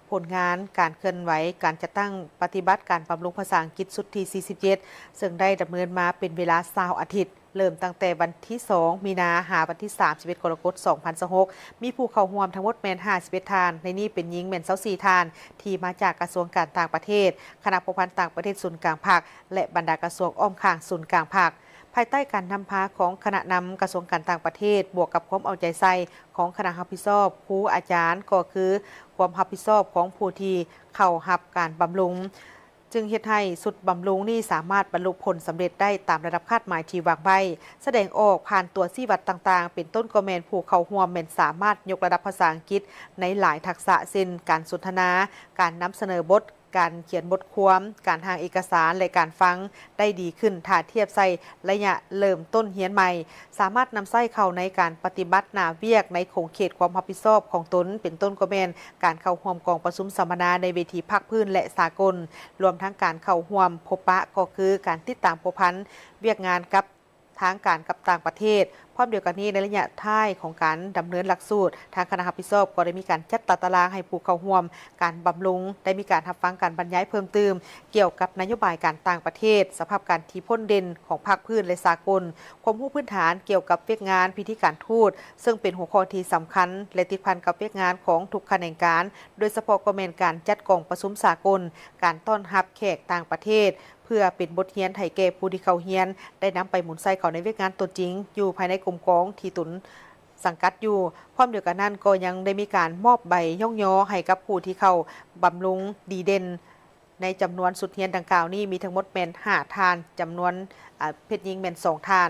ຜົນງານການເຄື່ອນໄຫວການຈັດຕັ້ງປະຕິບັດການບຳລຸງພາສາອັງກິດຊຸດທີ ສີ່ສິບເຈັດ ເຊິ່ງໄດ້ດຳເນີນມາເປັນເວລາ ຊາວ ອາທິດ, ເລີ່ມຕັ້ງແຕ່ວັນທີ ສອງ ມີນາ ຫາວັນທີ ສາມສິບເອັດ ກໍລະກົດ ສອງພັນຊາວຫົກ, ມີຜູ້ເຂົ້າຮ່ວມທັງໝົດແມ່ນ ຫ້າສິບເອັດ ທ່ານ, ໃນນີ້ເປັນຍິງແມ່ນ ຊາວສີ່ ທ່ານ ທີ່ມາຈາກກະຊວງການຕ່າງປະເທດ, ຄະນະພົວພັນຕ່າງປະເທດສູນກາງພັກ ແລະ ບັນດາກະຊວງອ້ອມຂ້າງສູນກາງພັກ. ພາຍໃຕ້ການນຳພາຂອງຄະນະນຳກະຊວງການຕ່າງປະເທດ ບວກກັບຄວາມເອົາໃຈໃສ່ຂອງຄະນະຮັບຜິດຊອບ, ຄູ, ອາຈານ, ກໍຄືຄວາມຮັບຜິດຊອບຂອງຜູ້ທີ່ເຂົ້າຮັບການບຳລຸງ, ຈຶ່ງເຮັດໃຫ້ຊຸດບຳລຸງນີ້ສາມາດບັນລຸຜົນສຳເລັດໄດ້ຕາມລະດັບຄາດໝາຍທີ່ວາງໄວ້, ສະແດງອອກຜ່ານຕົວຊີ້ວັດຕ່າງໆ, ເປັນຕົ້ນກໍແມ່ນຜູ້ເຂົ້າຮ່ວມແມ່ນສາມາດຍົກລະດັບພາສາອັງກິດໃນຫຼາຍທັກສະ ເຊັ່ນ ການສົນທະນາ, ການນຳສະເໜີບົດ, ການຂຽນບົດຄວາມ, ການຮ່າງເອກະສານ ແລະ ການຟັງໄດ້ດີຂຶ້ນ ຖ້າທຽບໃສ່ໄລຍະເລີ່ມຕົ້ນຮຽນໃໝ່, ສາມາດນຳໃຊ້ເຂົ້າໃນການປະຕິບັດໜ້າວຽກໃນຂົງເຂດຄວາມຮັບຜິດຊອບຂອງຕົນ, ເປັນຕົ້ນກໍແມ່ນການເຂົ້າຮ່ວມກອງປະຊຸມສຳມະນາໃນເວທີພາກພື້ນ ແລະ ສາກົນ, ລວມທັງການເຂົ້າຮ່ວມພົບປະ ກໍຄືການຕິດຕາມພົວພັນວຽກງານກັບ ທາງການກັບຕ່າງປະເທດ. ພ້ອມດຽວກັນນີ້, ໃນໄລຍະທ້າຍຂອງການດຳເນີນຫຼັກສູດ, ທາງຄະນະຮັບຜິດຊອບກໍໄດ້ມີການຈັດຕາຕະລາງໃຫ້ຜູ້ເຂົ້າຮ່ວມການບຳລຸງ ໄດ້ມີການຮັບຟັງການບັນຍາຍເພີ່ມຕື່ມກ່ຽວກັບນະໂຍບາຍການຕ່າງປະເທດ, ສະພາບການທີ່ພົ້ນເດັ່ນຂອງພາກພື້ນ ແລະ ສາກົນ, ຄວາມຮູ້ພື້ນຖານກ່ຽວກັບວຽກງານພິທີການທູດ, ເຊິ່ງເປັນຫົວຂໍ້ທີ່ສຳຄັນ ແລະ ຕິດພັນກັບວຽກງານຂອງທຸກຂະແໜງການ, ໂດຍສະເພາະກໍແມ່ນການຈັດກອງປະຊຸມສາກົນ, ການຕ້ອນຮັບແຂກຕ່າງປະເທດ, ເພື່ອເປັນບົດຮຽນໃຫ້ແກ່ຜູ້ທີ່ເຂົ້າຮຽນ ໄດ້ນຳໄປໝູນໃຊ້ເຂົ້າໃນວຽກງານຕົວຈິງ ຢູ່ພາຍໃນກົມກອງທີ່ຕົນ ສັງກັດຢູ່. ພ້ອມດຽວກັນນັ້ນກໍຍັງໄດ້ມີການມອບໃບຍ້ອງຍໍໃຫ້ກັບຜູ້ທີ່ເຂົ້າບຳລຸງດີເດັ່ນ ໃນຈຳນວນຊຸດຮຽນດັ່ງກ່າວນີ້ມີທັງໝົດແມ່ນຫ້າທ່ານ, ຈຳນວນ ອາ ເພດຍິງແມ່ນສອງທ່ານ.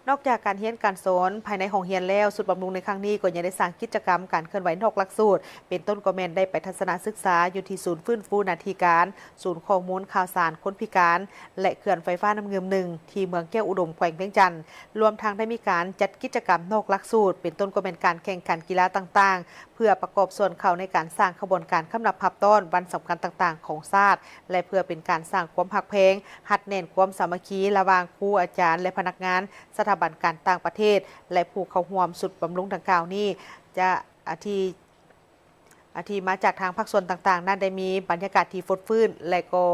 ນອກຈາກການຮຽນການສອນພາຍໃນຫ້ອງຮຽນແລ້ວ, ຊຸດບຳລຸງໃນຄັ້ງນີ້ກໍຍັງໄດ້ສ້າງກິດຈະກຳການເຄື່ອນໄຫວນອກຫຼັກສູດ, ເປັນຕົ້ນກໍແມ່ນໄດ້ໄປທັດສະນະສຶກສາຢູ່ທີ່ສູນຟື້ນຟູໜ້າທີ່ການ, ສູນຂໍ້ມູນຂ່າວສານຄົນພິການ ແລະ ເຂື່ອນໄຟຟ້ານ້ຳງື່ມໜຶ່ງ ທີ່ເມືອງແກ້ວອຸດົມ ແຂວງວຽງຈັນ, ລວມທັງໄດ້ມີການຈັດກິດຈະກຳນອກຫຼັກສູດ, ເປັນຕົ້ນກໍແມ່ນການແຂ່ງຂັນກິລາຕ່າງໆ ເພື່ອປະກອບສ່ວນເຂົ້າໃນການສ້າງຂະບວນການຄຳນັບຮັບຕ້ອນວັນສຳຄັນຕ່າງໆຂອງຊາດ ແລະ ເພື່ອເປັນການສ້າງຄວາມຮັກແພງ, ຮັດແໜ້ນຄວາມສາມັກຄີລະຫວ່າງຄູອາຈານ ແລະ ພະນັກງານສະຖາບັນການຕ່າງປະເທດ ແລະ ຜູ້ເຂົ້າຮ່ວມຊຸດບຳລຸງດັ່ງກ່າວນີ້ ຈະ ອາ ທີ່ ອາ ທີ່ມາຈາກທາງພາກສ່ວນຕ່າງໆນັ້ນ ໄດ້ມີບັນຍາກາດທີ່ຟົດຟື້ນ ແລະ ກໍ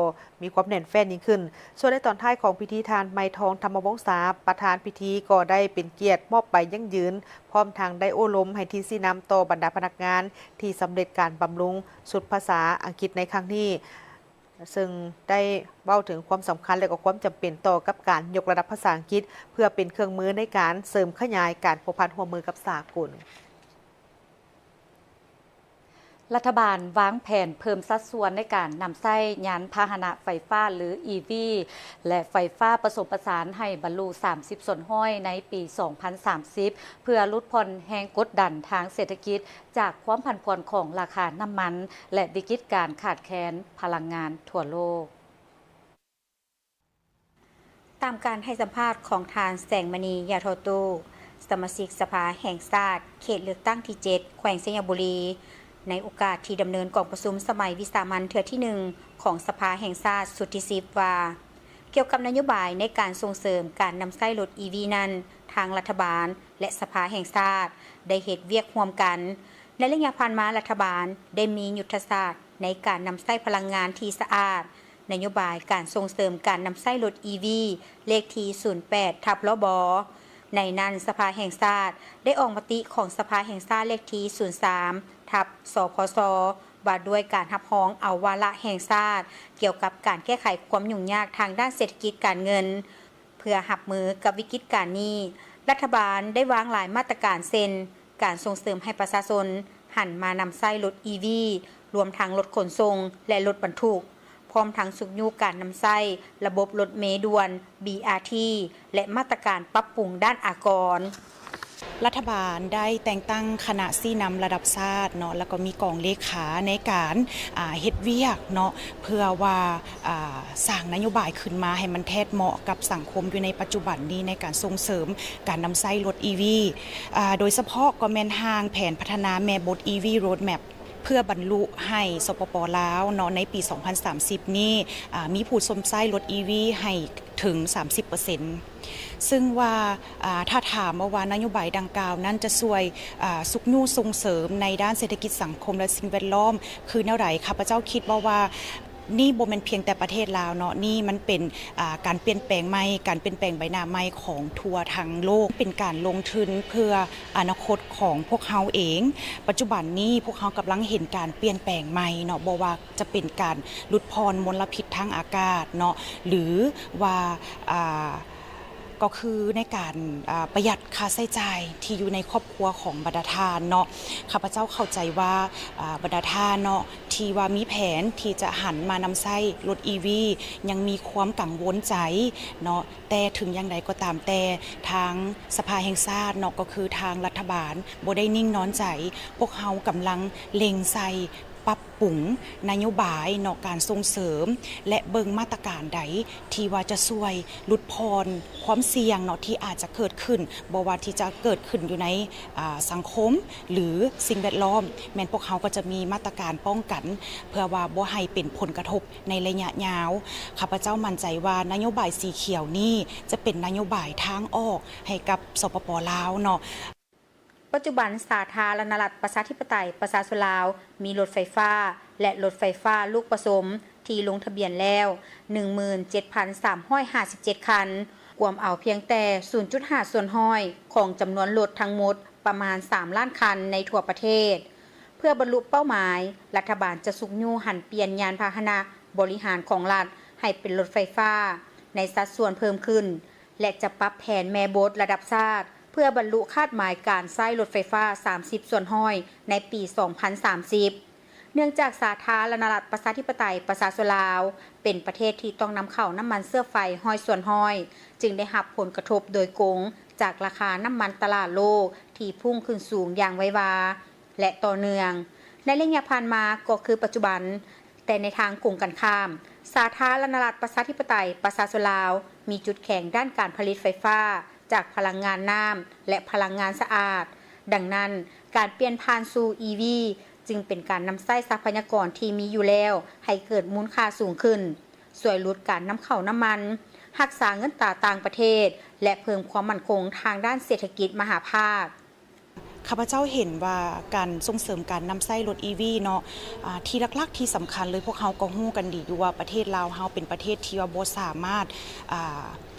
ມີຄວາມແໜ້ນແຟ້ນຍິ່ງຂຶ້ນ. ສ່ວນໃນຕອນທ້າຍຂອງພິທີ, ທ່ານ ໄມທອງ ທຳມະວົງສາ ປະທານພິທີ ກໍໄດ້ເປັນກຽດມອບໃບຢັ້ງຢືນ ພ້ອມທັງໄດ້ໂອ້ລົມໃຫ້ທີ່ຊີ້ນຳຕໍ່ບັນດາພະນັກງານທີ່ສຳເລັດການບຳລຸງຊຸດພາສາອັງກິດໃນຄັ້ງນີ້, ເຊິ່ງໄດ້ເວົ້າເຖິງຄວາມສຳຄັນ ແລະ ກໍຄວາມຈຳເປັນຕໍ່ກັບການຍົກລະດັບພາສາອັງກິດ ເພື່ອເປັນເຄື່ອງມືໃນການເສີມຂະຫຍາຍການພົວພັນຮ່ວມມືກັບສາກົນ. ລັດຖະບານວາງແຜນເພີ່ມສັດສ່ວນໃນການນຳໃຊ້ຍານພາຫະນະໄຟຟ້າ ຫຼື ອີ ວີ ແລະ ໄຟຟ້າປະສົມປະສານໃຫ້ບັນລຸສາມສິບສ່ວນຮ້ອຍໃນປີສອງພັນສາມສິບ ເພື່ອຫຼຸດຜ່ອນແຮງກົດດັນທາງເສດຖະກິດ ຈາກຄວາມຜັນຜວນຂອງລາຄານ້ຳມັນ ແລະ ວິກິດການຂາດແຄນພະລັງງານທົ່ວໂລກ. ຕາມການໃຫ້ສຳພາດຂອງທ່ານ ແສງມະນີ ຢາທໍຕູ້ ສະມາຊິກສະພາແຫ່ງຊາດ ເຂດເລືອກຕັ້ງທີເຈັດ ແຂວງໄຊຍະບູລີ ໃນໂອກາດທີ່ດຳເນີນກອງປະຊຸມສະໄໝວິສາມັນເທື່ອທີໜຶ່ງ ຂອງສະພາແຫ່ງຊາດຊຸດທີສິບ ວ່າ ກ່ຽວກັບນະໂຍບາຍໃນການສົ່ງເສີມການນຳໃຊ້ລົດ ອີ ວີ ນັ້ນ, ທາງລັດຖະບານ ແລະ ສະພາແຫ່ງຊາດ ໄດ້ເຮັດວຽກຮ່ວມກັນ. ໃນໄລຍະຜ່ານມາ, ລັດຖະບານໄດ້ມີຍຸດທະສາດໃນການນຳໃຊ້ພະລັງງານທີ່ສະອາດ, ນະໂຍບາຍການສົ່ງເສີມການນຳໃຊ້ລົດ ອີ ວີ ເລກທີ ສູນແປດ ທັບ ລບ ໃນນັ້ນ, ສະພາແຫ່ງຊາດໄດ້ອອກມະຕິຂອງສະພາແຫ່ງຊາດເລກທີ ສູນສາມ ທັບ ສພຊ ວ່າດ້ວຍການຮັບຮອງເອົາວາລະແຫ່ງຊາດ ກ່ຽວກັບການແກ້ໄຂຄວາມຫຍຸ້ງຍາກທາງດ້ານເສດຖະກິດການເງິນ. ເພື່ອຮັບມືກັບວິກິດການນີ້, ລັດຖະບານໄດ້ວາງຫຼາຍມາດຕະການ ເຊັ່ນ ການສົ່ງເສີມໃຫ້ປະຊາຊົນຫັນມານຳໃຊ້ລົດ ອີ ວີ ລວມທັງລົດຂົນສົ່ງ ແລະ ລົດບັນທຸກ, ພ້ອມທັງຊຸກຍູ້ການນຳໃຊ້ລະບົບລົດເມດ່ວນ ບີອາທີ ແລະ ມາດຕະການປັບປຸງດ້ານອາກອນ. ລັດຖະບານໄດ້ແຕ່ງຕັ້ງຄະນະຊີ້ນຳລະດັບຊາດເນາະ ແລ້ວກໍມີກອງເລຂາໃນການ ອາ ເຮັດວຽກເນາະ ເພື່ອວ່າ ອາ ສ້າງນະໂຍບາຍຂຶ້ນມາໃຫ້ມັນແທດເໝາະກັບສັງຄົມຢູ່ໃນປັດຈຸບັນນີ້ ໃນການສົ່ງເສີມການນຳໃຊ້ລົດ ອີ ວີ ອາ ໂດຍສະເພາະກໍແມ່ນຮ່າງແຜນພັດທະນາແມ່ບົດ ອີ ວີ ໂຣດແມັບ ເພື່ອບັນລຸໃຫ້ ສປປ ລາວ ເນາະ ໃນປີສອງພັນສາມສິບນີ້ ອາ ມີຜູ້ຊົມໃຊ້ລົດ ອີ ວີ ໃຫ້ເຖິງສາມສິບເປີເຊັນ. ຊຶ່ງວ່າ ອາ ຖ້າຖາມມາວ່ານະໂຍບາຍດັ່ງກ່າວນັ້ນຈະຊ່ວຍ ອາ ຊຸກຍູ້ສົ່ງເສີມໃນດ້ານເສດຖະກິດສັງຄົມ ແລະ ສິ່ງແວດລ້ອມຄືແນວໃດ, ຂ້າພະເຈົ້າຄິດວ່າ ວ່ານີ້ບໍ່ແມ່ນພຽງແຕ່ປະເທດລາວເນາະ, ນີ້ມັນເປັນ ອາ ການປ່ຽນແປງໃໝ່, ການປ່ຽນແປງໃບໜ້າໃໝ່ຂອງທົ່ວທັງໂລກ, ເປັນການລົງທຶນເພື່ອອະນາຄົດຂອງພວກເຮົາເອງ. ປັດຈຸບັນນີ້ພວກເຮົາກຳລັງເຫັນການປ່ຽນແປງໃໝ່ເນາະ, ບໍ່ວ່າຈະເປັນການຫຼຸດຜ່ອນມົນລະພິດທາງອາກາດເນາະ ຫຼືວ່າ ອາ ກໍຄືໃນການ ອາ ປະຢັດຄ່າໃຊ້ຈ່າຍທີ່ຢູ່ໃນຄອບຄົວຂອງບັນດາທ່ານເນາະ. ຂ້າພະເຈົ້າເຂົ້າໃຈວ່າ ອາ ບັນດາທ່ານເນາະ ທີ່ວ່າມີແຜນທີ່ຈະຫັນມານຳໃຊ້ລົດ ອີ ວີ ຍັງມີຄວາມກັງວົນໃຈເນາະ, ແຕ່ເຖິງຢ່າງໃດກໍຕາມແຕ່ ທາງສະພາແຫ່ງຊາດເນາະ ກໍຄືທາງລັດຖະບານບໍ່ໄດ້ນິ່ງນອນໃຈ. ພວກເຮົາກຳລັງເລັງໃສ່ປັບປຸງນະໂຍບາຍເນາະ ການສົ່ງເສີມ ແລະ ເບິ່ງມາດຕະການໃດທີ່ວ່າຈະຊ່ວຍຫຼຸດຜ່ອນຄວາມສ່ຽງເນາະ ທີ່ອາດຈະເກີດຂຶ້ນ, ບໍ່ວ່າທີ່ຈະເກີດຂຶ້ນຢູ່ໃນ ອາ ສັງຄົມ ຫຼື ສິ່ງແວດລ້ອມ, ແມ່ນພວກເຮົາກໍຈະມີມາດຕະການປ້ອງກັນ ເພື່ອວ່າບໍ່ໃຫ້ເປັນຜົນກະທົບ ໃນໄລຍະຍາວ. ຂ້າພະເຈົ້າໝັ້ນໃຈວ່ານະໂຍບາຍສີຂຽວນີ້ຈະເປັນນະໂຍບາຍທາງອອກໃຫ້ກັບ ສປປ ລາວ ເນາະ. ປັດຈຸບັນ ສາທາລະນະລັດ ປະຊາທິປະໄຕ ປະຊາຊົນລາວ ມີລົດໄຟຟ້າ ແລະ ລົດໄຟຟ້າລູກປະສົມທີ່ລົງທະບຽນແລ້ວ ໜຶ່ງໝື່ນເຈັດພັນສາມຮ້ອຍຫ້າສິບເຈັດຄັນ, ກວມເອົາພຽງແຕ່ ສູນຈຸດຫ້າສ່ວນຮ້ອຍ ຂອງຈຳນວນລົດທັງໝົດ ປະມານ ສາມລ້ານຄັນໃນທົ່ວປະເທດ. ເພື່ອບັນລຸເປົ້າໝາຍ, ລັດຖະບານຈະຊຸກຍູ້ຫັນປ່ຽນຍານພາຫະນະບໍລິຫານຂອງລັດໃຫ້ເປັນລົດໄຟຟ້າໃນສັດສ່ວນເພີ່ມຂຶ້ນ ແລະ ຈະປັບແຜນແມ່ບົດລະດັບຊາດ ເພື່ອບັນລຸຄາດໝາຍການໃຊ້ລົດໄຟຟ້າສາມສິບສ່ວນຮ້ອຍໃນປີສອງພັນສາມສິບ. ເນື່ອງຈາກສາທາລະນະລັດປະຊາທິປະໄຕປະຊາຊົນລາວ ເປັນປະເທດທີ່ຕ້ອງນຳເຂົ້ານ້ຳມັນເຊື້ອໄຟຮ້ອຍສ່ວນຮ້ອຍ ຈຶ່ງໄດ້ຮັບຜົນກະທົບໂດຍກົງຈາກລາຄານ້ຳມັນຕະຫຼາດໂລກທີ່ພຸ່ງຂຶ້ນສູງຢ່າງໄວວາ ແລະ ຕໍ່ເນື່ອງ. ໃນໄລຍະຜ່ານມາກໍຄືປັດຈຸບັນ, ແຕ່ໃນທາງກົງກັນຂ້າມ, ສາທາລະນະລັດປະຊາທິປະໄຕປະຊາຊົນລາວ ມີຈຸດແຂງດ້ານການຜະລິດໄຟຟ້າຈາກພະລັງງານນ້ຳ ແລະ ພະລັງງານສະອາດ. ດັ່ງນັ້ນ, ການປ່ຽນຜ່ານສູ່ ອີ ວີ ຈຶ່ງເປັນການນຳໃຊ້ຊັບພະຍາກອນທີ່ມີຢູ່ແລ້ວໃຫ້ເກີດມູນຄ່າສູງຂຶ້ນ, ຊ່ວຍຫຼຸດການນຳເຂົ້ານ້ຳມັນ, ຮັກສາເງິນຕາຕ່າງປະເທດ ແລະ ເພີ່ມຄວາມໝັ້ນຄົງທາງດ້ານເສດຖະກິດມະຫາພາກ. ຂ້າພະເຈົ້າເຫັນວ່າການສົ່ງເສີມການນຳໃຊ້ລົດ ອີ ວີ ເນາະ, ອາ ທີ່ຫຼັກໆທີ່ສຳຄັນເລີຍ ພວກເຮົາກໍຮູ້ກັນດີຢູ່ວ່າປະເທດລາວເຮົາເປັນປະເທດທີ່ວ່າບໍ່ສາມາດ ອາ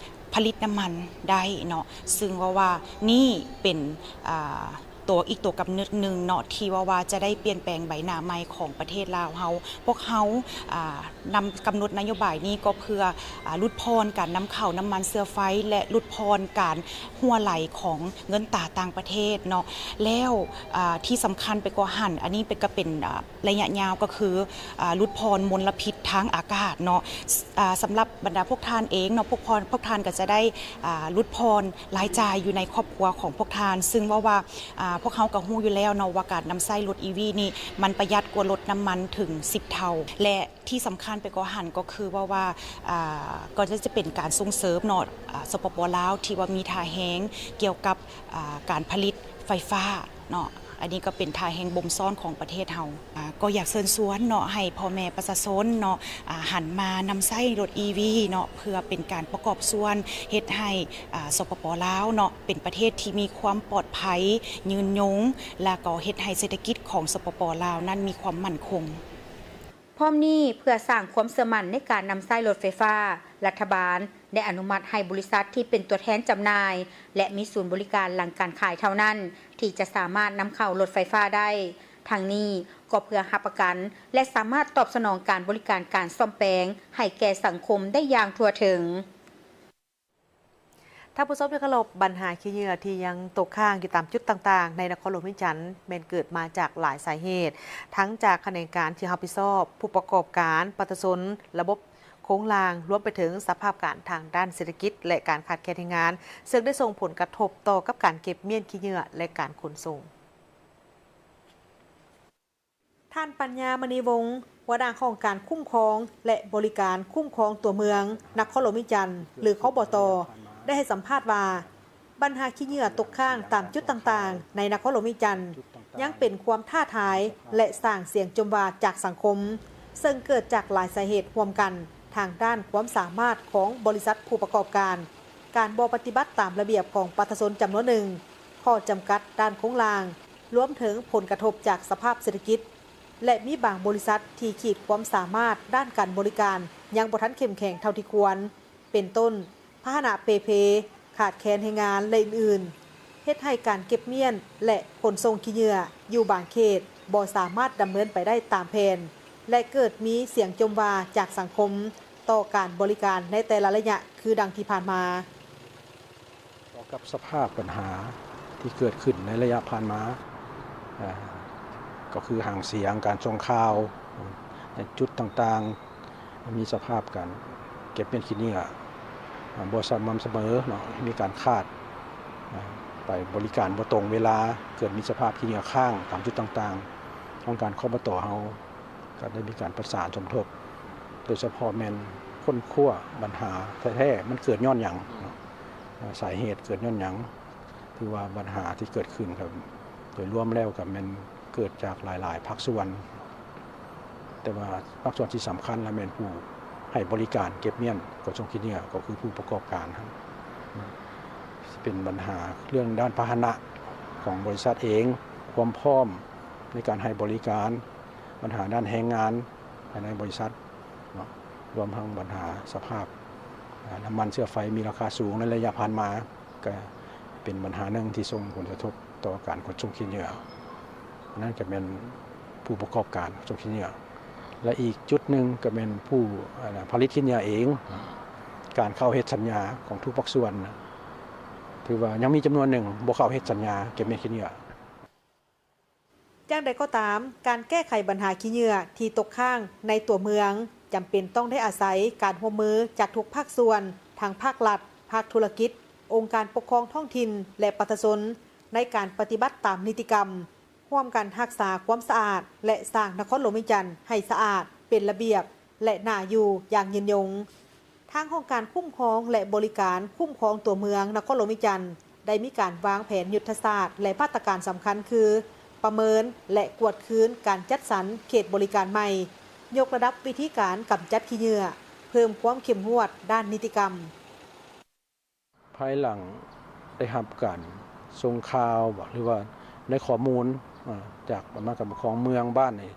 ຜະລິດນ້ຳມັນໄດ້ເນາະ, ຊຶ່ງເວົ້າວ່ານີ້ເປັນ ອາ ຕົວ ອີກຕົວກຳນົດໜຶ່ງເນາະ ທີ່ເວົ້າວ່າຈະໄດ້ປ່ຽນແປງໃບໜ້າໃໝ່ຂອງປະເທດລາວເຮົາ. ພວກເຮົາ ອາ ນຳກຳນົດນະໂຍບາຍນີ້ກໍເພື່ອ ອາ ຫຼຸດຜ່ອນການນຳເຂົ້ານ້ຳມັນເຊື້ອໄຟ ແລະ ຫຼຸດຜ່ອນການຮົ່ວໄຫຼຂອງເງິນຕາຕ່າງປະເທດເນາະ. ແລ້ວ ອາ ທີ່ສຳຄັນໄປກວ່າຫັ້ນ, ອັນນີ້ເປັນ ກໍເປັນ ອາ ໄລຍະຍາວ ກໍຄື ອາ ຫຼຸດຜ່ອນມົນລະພິດທາງອາກາດເນາະ. ອາ ສຳລັບບັນດາພວກທ່ານເອງເນາະ, ພວກ ພວກທ່ານກໍຈະໄດ້ ອາ ຫຼຸດຜ່ອນລາຍຈ່າຍຢູ່ໃນຄອບຄົວຂອງພວກທ່ານ, ຊຶ່ງເວົ້າວ່າ ອາ ພວກເຮົາກໍຮູ້ຢູ່ແລ້ວເນາະວ່າການນຳໃຊ້ລົດ ອີ ວີ ນີ້ ມັນປະຢັດກວ່າລົດນ້ຳມັນເຖິງສິບເທົ່າ ແລະ ທີ່ສຳຄັນໄປກວ່າຫັ້ນກໍຄືເວົ້າວ່າ ອາ ກໍຈະເປັນການສົ່ງເສີມເນາະ ອາ ສປປ ລາວ ທີ່ວ່າມີທ່າແຮງກ່ຽວກັບ ອາ ການຜະລິດໄຟຟ້າເນາະ. ອັນນີ້ກໍເປັນທ່າແຮງບົ່ມຊ້ອນຂອງປະເທດເຮົາ. ອາ ກໍຢາກເຊີນຊວນເນາະ ໃຫ້ພໍ່ແມ່ປະຊາຊົນເນາະ ອາ ຫັນມານຳໃຊ້ລົດ ອີ ວີ ເນາະ ເພື່ອເປັນການປະກອບສ່ວນເຮັດໃຫ້ ອາ ສປປ ລາວ ເນາະ ເປັນປະເທດທີ່ມີຄວາມປອດໄພ, ຍືນຍົງ ແລະ ກໍເຮັດໃຫ້ເສດຖະກິດຂອງ ສປປ ລາວ ນັ້ນມີຄວາມໝັ້ນຄົງ. ພ້ອມນີ້, ເພື່ອສ້າງຄວາມເຊື່ອໝັ້ນໃນການນຳໃຊ້ລົດໄຟຟ້າ, ລັດຖະບານໄດ້ອະນຸມັດໃຫ້ບໍລິສັດທີ່ເປັນຕົວແທນຈຳໜ່າຍ ແລະ ມີສູນບໍລິການຫຼັງການຂາຍເທົ່ານັ້ນ ທີ່ຈະສາມາດນຳເຂົ້າລົດໄຟຟ້າໄດ້. ທັງນີ້ກໍເພື່ອຮັບປະກັນ ແລະ ສາມາດຕອບສະໜອງການບໍລິການການສ້ອມແປງໃຫ້ແກ່ສັງຄົມໄດ້ຢ່າງທົ່ວເຖິງ. ທ່ານຜູ້ຊົມທີ່ເຄົາລົບ, ບັນຫາຂີ້ເຫຍື້ອທີ່ຍັງຕົກຄ້າງຢູ່ຕາມຈຸດຕ່າງໆໃນນະຄອນຫຼວງວຽງຈັນ ແມ່ນເກີດມາຈາກຫຼາຍສາເຫດ, ທັງຈາກຂະແໜງການທີ່ຮັບຜິດຊອບ, ຜູ້ປະກອບການ, ປະຊາຊົນ, ລະບົບໂຄງລ່າງ, ລວມໄປເຖິງສະພາບການທາງດ້ານເສດຖະກິດ ແລະ ການຂາດແຄນແຮງງານ, ເຊິ່ງໄດ້ສົ່ງຜົນກະທົບຕໍ່ກັບການເກັບມ້ຽນຂີ້ເຫຍື້ອ ແລະ ການຂົນສົ່ງ. ທ່ານ ປັນຍາ ມະນີວົງ ຫົວໜ້າຫ້ອງການຄຸ້ມຄອງ ແລະ ບໍລິການຄຸ້ມຄອງຕົວເມືອງ ນະຄອນຫຼວງວຽງຈັນ ຫຼື ຄບຕ ໄດ້ໃຫ້ສຳພາດວ່າ ບັນຫາຂີ້ເຫຍື້ອຕົກຄ້າງຕາມຈຸດຕ່າງໆໃນນະຄອນຫຼວງວຽງຈັນ ຍັງເປັນຄວາມທ້າທາຍ ແລະ ສ້າງສຽງຈົ່ມວ່າຈາກສັງຄົມ, ເຊິ່ງເກີດຈາກຫຼາຍສາເຫດຮ່ວມກັນ ທາງດ້ານຄວາມສາມາດຂອງບໍລິສັດຜູ້ປະກອບການ, ການບໍ່ປະຕິບັດຕາມລະບຽບຂອງປະຊາຊົນຈຳນວນໜຶ່ງ, ຂໍ້ຈຳກັດດ້ານໂຄງລ່າງ, ລວມເຖິງຜົນກະທົບຈາກສະພາບເສດຖະກິດ ແລະ ມີບາງບໍລິສັດທີ່ຂີດຄວາມສາມາດດ້ານການບໍລິການຍັງບໍ່ທັນເຂັ້ມແຂງເທົ່າທີ່ຄວນ, ເປັນຕົ້ນ ພາຫະນະເປ່ເພ, ຂາດແຄນແຮງງານ ແລະ ອື່ນໆ, ເຮັດໃຫ້ການເກັບມ້ຽນ ແລະ ຂົນສົ່ງຂີ້ເຫຍື້ອຢູ່ບາງເຂດບໍ່ສາມາດດຳເນີນໄປໄດ້ຕາມແຜນ ແລະ ເກີດມີສຽງຈົ່ມວ່າຈາກສັງຄົມຕໍ່ການບໍລິການໃນແຕ່ລະໄລຍະ ຄືດັ່ງທີ່ຜ່ານມາ. ຕໍ່ກັບສະພາບບັນຫາທີ່ເກີດຂຶ້ນໃນໄລຍະຜ່ານມາ, ເອີ່ ກໍຄືຫາງສຽງ, ການສົ່ງຂ່າວໃນຈຸດຕ່າງໆ ມີສະພາບການເກັບມ້ຽນຂີ້ເຫຍື້ອ ເອີ່ ບໍ່ສະໝ່ຳສະເໝີເນາະ, ມີການຂາດ, ເອີ່ ໄປບໍລິການບໍ່ຕົງເວລາ, ເກີດມີສະພາບຂີ້ເຫຍື້ອຄ້າງຕາມຈຸດຕ່າງໆ. ຫ້ອງການ ຄບຕ ເຮົາ ກໍໄດ້ມີການປະສານສົມທົບ, ໂດຍສະເພາະແມ່ນຄົ້ນຄວ້າບັນຫາແທ້ໆ ມັນເກີດຍ້ອນຫຍັງເນາະ, ສາເຫດເກີດຍ້ອນຫຍັງ. ຖືວ່າບັນຫາທີ່ເກີດຂຶ້ນກໍໂດຍລວມແລ້ວກໍແມ່ນເກີດຈາກຫຼາຍໆພາກສ່ວນ, ແຕ່ວ່າພາກສ່ວນທີ່ສຳຄັນລະແມ່ນຜູ້ໃຫ້ບໍລິການເກັບມ້ຽນຂົນສົ່ງຂີ້ເຫຍື້ອ ກໍຄືຜູ້ປະກອບການ. ຊິເປັນບັນຫາເລື່ອງດ້ານພາຫະນະຂອງບໍລິສັດເອງ, ຄວາມພ້ອມໃນການໃຫ້ບໍລິການ, ບັນຫາດ້ານແຮງງານພາຍໃນບໍລິສັດເນາະ, ລວມທັງບັນຫາສະພາບ ອາ ນ້ຳມັນເຊື້ອໄຟມີລາຄາສູງໃນໄລຍະຜ່ານມາ, ກະເປັນບັນຫາໜຶ່ງທີ່ສົ່ງຜົນກະທົບຕໍ່ການຂົນສົ່ງຂີ້ເຫຍື້ອ. ອັນນັ້ນກະແມ່ນຜູ້ປະກອບການຂົນສົ່ງຂີ້ເຫຍື້ອ ແລະ ອີກຈຸດໜຶ່ງກະແມ່ນຜູ້ ອາ ຜະລິດຂີ້ເຫຍື້ອເອງ. ການເຂົ້າເຮັດສັນຍາຂອງທຸກພາກສ່ວນນະ ຖືວ່າຍັງມີຈຳນວນໜຶ່ງບໍ່ເຂົ້າເຮັດສັນຍາເກັບມ້ຽນຂີ້ເຫຍື້ອ. ຢ່າງໃດກໍຕາມ, ການແກ້ໄຂບັນຫາຂີ້ເຫຍື້ອທີ່ຕົກຄ້າງໃນຕົວເມືອງ ຈຳເປັນຕ້ອງໄດ້ອາໄສການຮ່ວມມືຈາກທຸກພາກສ່ວນ, ທັງພາກລັດ, ພາກທຸລະກິດ, ອົງການປົກຄອງທ້ອງຖິ່ນ ແລະ ປະຊາຊົນ ໃນການປະຕິບັດຕາມນິຕິກຳ, ຮ່ວມກັນຮັກສາຄວາມສະອາດ ແລະ ສ້າງນະຄອນຫຼວງວຽງຈັນໃຫ້ສະອາດ, ເປັນລະບຽບ ແລະ ໜ້າຢູ່ຢ່າງຍືນຍົງ. ທາງຫ້ອງການຄຸ້ມຄອງ ແລະ ບໍລິການຄຸ້ມຄອງຕົວເມືອງນະຄອນຫຼວງວຽງຈັນ ໄດ້ມີການວາງແຜນຍຸດທະສາດ ແລະ ມາດຕະການສຳຄັນຄື ປະເມີນ ແລະ ກວດຄືນການຈັດສັນເຂດບໍລິການໃໝ່, ຍົກລະດັບວິທີການກຳຈັດຂີ້ເຫຍື້ອ, ເພີ່ມຄວາມເຂັ້ມງວດດ້ານນິຕິກຳ. ພາຍຫຼັງໄດ້ຮັບການສົ່ງຂ່າວບໍ ຫຼືວ່າໄດ້ຂໍ້ມູນ ອາ ຈາກອຳນາດການປົກຄອງເມືອງບ້ານນີ້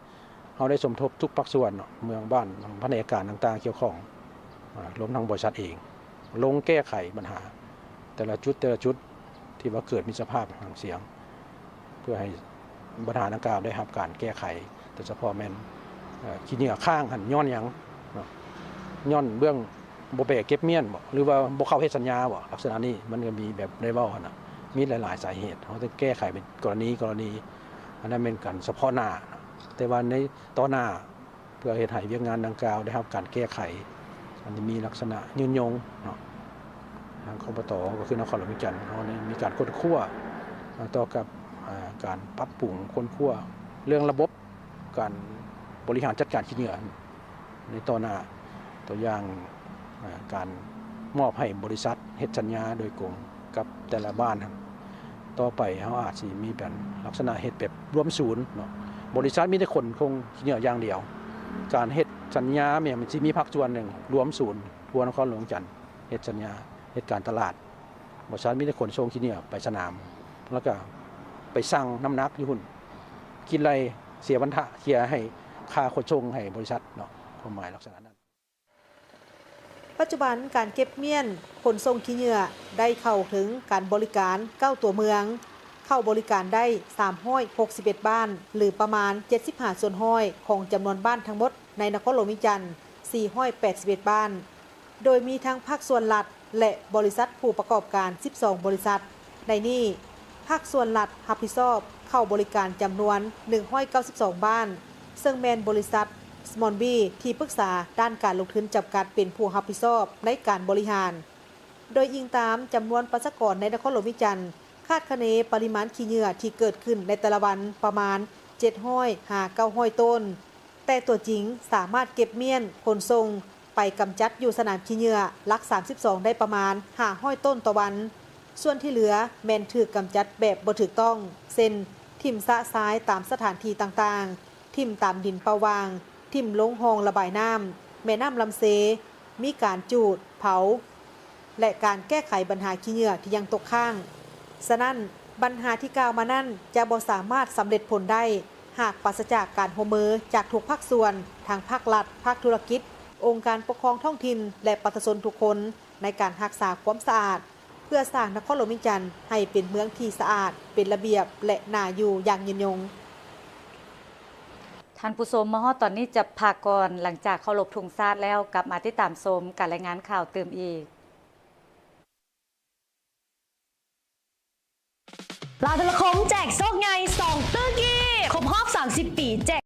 ເຮົາໄດ້ສົມທົບທຸກພາກສ່ວນເນາະ ເມືອງບ້ານ ພະແນກການຕ່າງໆກ່ຽວຂ້ອງ ອາ ລວມທັງບໍລິສັດເອງ ລົງແກ້ໄຂບັນຫາແຕ່ລະຈຸດ ແຕ່ລະຈຸດ ທີ່ວ່າເກີດມີສະພາບຫາງສຽງ ເພື່ອໃຫ້ບັນຫາດັ່ງກ່າວໄດ້ຮັບການແກ້ໄຂ ໂດຍສະເພາະແມ່ນ ເອີ ຂີ້ເຫຍື້ອຄ້າງຫັ້ນຍ້ອນຫຍັງເນາະ ຍ້ອນເບື້ອງບໍ່ໄປເກັບມ້ຽນບໍ ຫຼືວ່າບໍ່ເຂົ້າເຮັດສັນຍາບໍ ລັກສະນະນີ້ມັນກໍມີແບບໄດ້ເວົ້າຫັ້ນນະ ມີຫຼາຍໆສາເຫດ ເຮົາຕ້ອງແກ້ໄຂເປັນກໍລະນີ ກໍລະນີ ອັນນັ້ນແມ່ນການສະເພາະໜ້າ ແຕ່ວ່າໃນຕໍ່ໜ້າ ເພື່ອເຮັດໃຫ້ວຽກງານດັ່ງກ່າວໄດ້ຮັບການແກ້ໄຂ ອັນທີ່ມີລັກສະນະຍືນຍົງເນາະ ທາງ ຄບຕ ກໍຄືນະຄອນຫຼວງວຽງຈັນ ເຮົາໄດ້ມີການຄົ້ນຄວ້າ ອາ ຕໍ່ກັບ ອາ ການປັບປຸງຄົ້ນຄວ້າເລື່ອງລະບົບການບໍລິຫານຈັດການຂີ້ເຫຍື້ອໃນຕໍ່ໜ້າ ຕົວຢ່າງ ອາ ການມອບໃຫ້ບໍລິສັດເຮັດສັນຍາໂດຍກົງກັບແຕ່ລະບ້ານ ຕໍ່ໄປເຮົາອາດຊິມີແບບລັກສະນະເຮັດແບບລວມສູນເນາະ ບໍລິສັດມີແຕ່ຂົນສົ່ງຂີ້ເຫຍື້ອຢ່າງດຽວ ການເຮັດສັນຍາແມ່ນມັນຊິມີພາກສ່ວນໜຶ່ງລວມສູນທົ່ວນະຄອນຫຼວງວຽງຈັນ ເຮັດສັນຍາ ເຮັດການຕະຫຼາດ ບໍລິສັດມີແຕ່ຂົນສົ່ງຂີ້ເຫຍື້ອໄປສະໜາມ ແລ້ວກະໄປຊັ່ງນ້ຳໜັກຢູ່ພຸ້ນ ຄິດໄລ່ເສຍພັນທະ ເສຍໃຫ້ຄ່າຂົນສົ່ງໃຫ້ບໍລິສັດເນາະ ຄວາມໝາຍລັກສະນະນັ້ນ. ປັດຈຸບັນການເກັບມ້ຽນຂົນສົ່ງຂີ້ເຫຍື້ອໄດ້ເຂົ້າເຖິງການບໍລິການເກົ້າຕົວເມືອງ, ເຂົ້າບໍລິການໄດ້ສາມຮ້ອຍຫົກສິບເອັດບ້ານ ຫຼື ປະມານເຈັດສິບຫ້າສ່ວນຮ້ອຍຂອງຈຳນວນບ້ານທັງໝົດໃນນະຄອນຫຼວງວຽງຈັນ ສີ່ຮ້ອຍແປດສິບເອັດບ້ານ, ໂດຍມີທັງພາກສ່ວນລັດ ແລະ ບໍລິສັດຜູ້ປະກອບການສິບສອງບໍລິສັດ. ໃນນີ້ ພາກສ່ວນລັດຮັບຜິດຊອບເຂົ້າບໍລິການຈຳນວນໜຶ່ງຮ້ອຍເກົ້າສິບສອງບ້ານ, ເຊິ່ງແມ່ນບໍລິສັດ ສະມອນບີ ທີ່ປຶກສາດ້ານການລົງທຶນຈຳກັດເປັນຜູ້ຮັບຜິດຊອບໃນການບໍລິຫານ. ໂດຍອີງຕາມຈຳນວນປະຊາກອນໃນນະຄອນຫຼວງວຽງຈັນ, ຄາດຄະເນປະລິມານຂີ້ເຫຍື້ອທີ່ເກີດຂຶ້ນໃນແຕ່ລະວັນປະມານເຈັດຮ້ອຍຫາເກົ້າຮ້ອຍໂຕນ, ແຕ່ຕົວຈິງສາມາດເກັບມ້ຽນຂົນສົ່ງ ໄປກຳຈັດຢູ່ສະໜາມຂີ້ເຫຍື້ອຫຼັກສາມສິບສອງໄດ້ປະມານຫ້າຮ້ອຍໂຕນຕໍ່ວັນ. ສ່ວນທີ່ເຫຼືອແມ່ນຖືກກຳຈັດແບບບໍ່ຖືກຕ້ອງ ເຊັ່ນ ຖິ້ມຊະຊາຍຕາມສະຖານທີ່ຕ່າງໆ, ຖິ້ມຕາມດິນເປົ່າຫວ່າງ, ຖິ້ມລົງຮ່ອງລະບາຍນ້ຳ, ແມ່ນ້ຳລຳເຊ, ມີການຈູດ, ເຜົາ ແລະ ການແກ້ໄຂບັນຫາຂີ້ເຫຍື້ອທີ່ຍັງຕົກຄ້າງ. ສະນັ້ນ, ບັນຫາທີ່ກ່າວມານັ້ນຈະບໍ່ສາມາດສຳເລັດຜົນໄດ້ ຫາກປາສະຈາກການຮ່ວມມືຈາກທຸກພາກສ່ວນ, ທັງພາກລັດ, ພາກທຸລະກິດ, ອົງການປົກຄອງທ້ອງຖິ່ນ ແລະ ປະຊາຊົນທຸກຄົນ ໃນການຮັກສາຄວາມສະອາດ ເພື່ອສ້າງນະຄອນຫຼວງວຽງຈັນໃຫ້ເປັນເມືອງທີ່ສະອາດ, ເປັນລະບຽບ ແລະ ໜ້າຢູ່ຢ່າງຍືນຍົງ. ທ່ານຜູ້ຊົມ, ມາຮອດຕອນນີ້ຈະພັກກ່ອນ, ຫຼັງຈາກເຄົາລົບທຸງຊາດແລ້ວ ກັບມາຕິດຕາມຊົມການລາຍງານຂ່າວຕື່ມອີກ. ລາວໂທລະຄົມແຈກໂຊກໃຫຍ່ສອງຕື້ກີບ ຄົບຮອບສາມສິບປີແຈກ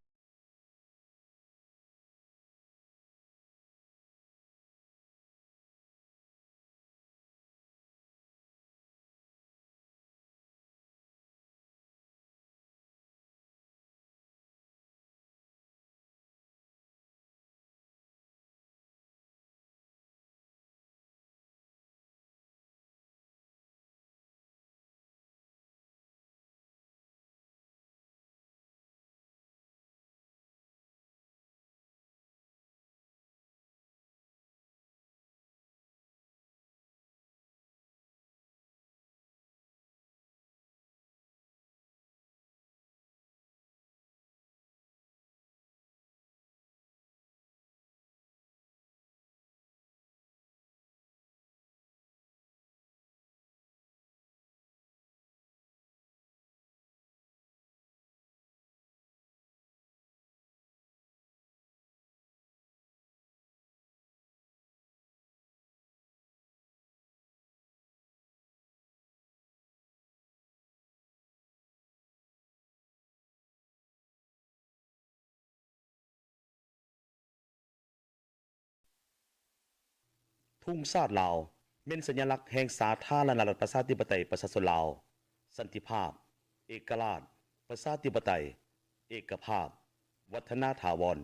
ທຸງຊາດລາວ ແມ່ນສັນຍາລັກແຫ່ງສາທາລະນະລັດ ປະຊາທິປະໄຕ ປະຊາຊົນລາວ, ສັນຕິພາບ, ເອກະລາດ, ປະຊາທິປະໄຕ, ເອກະພາບ, ວັດທະນາຖາວອນ.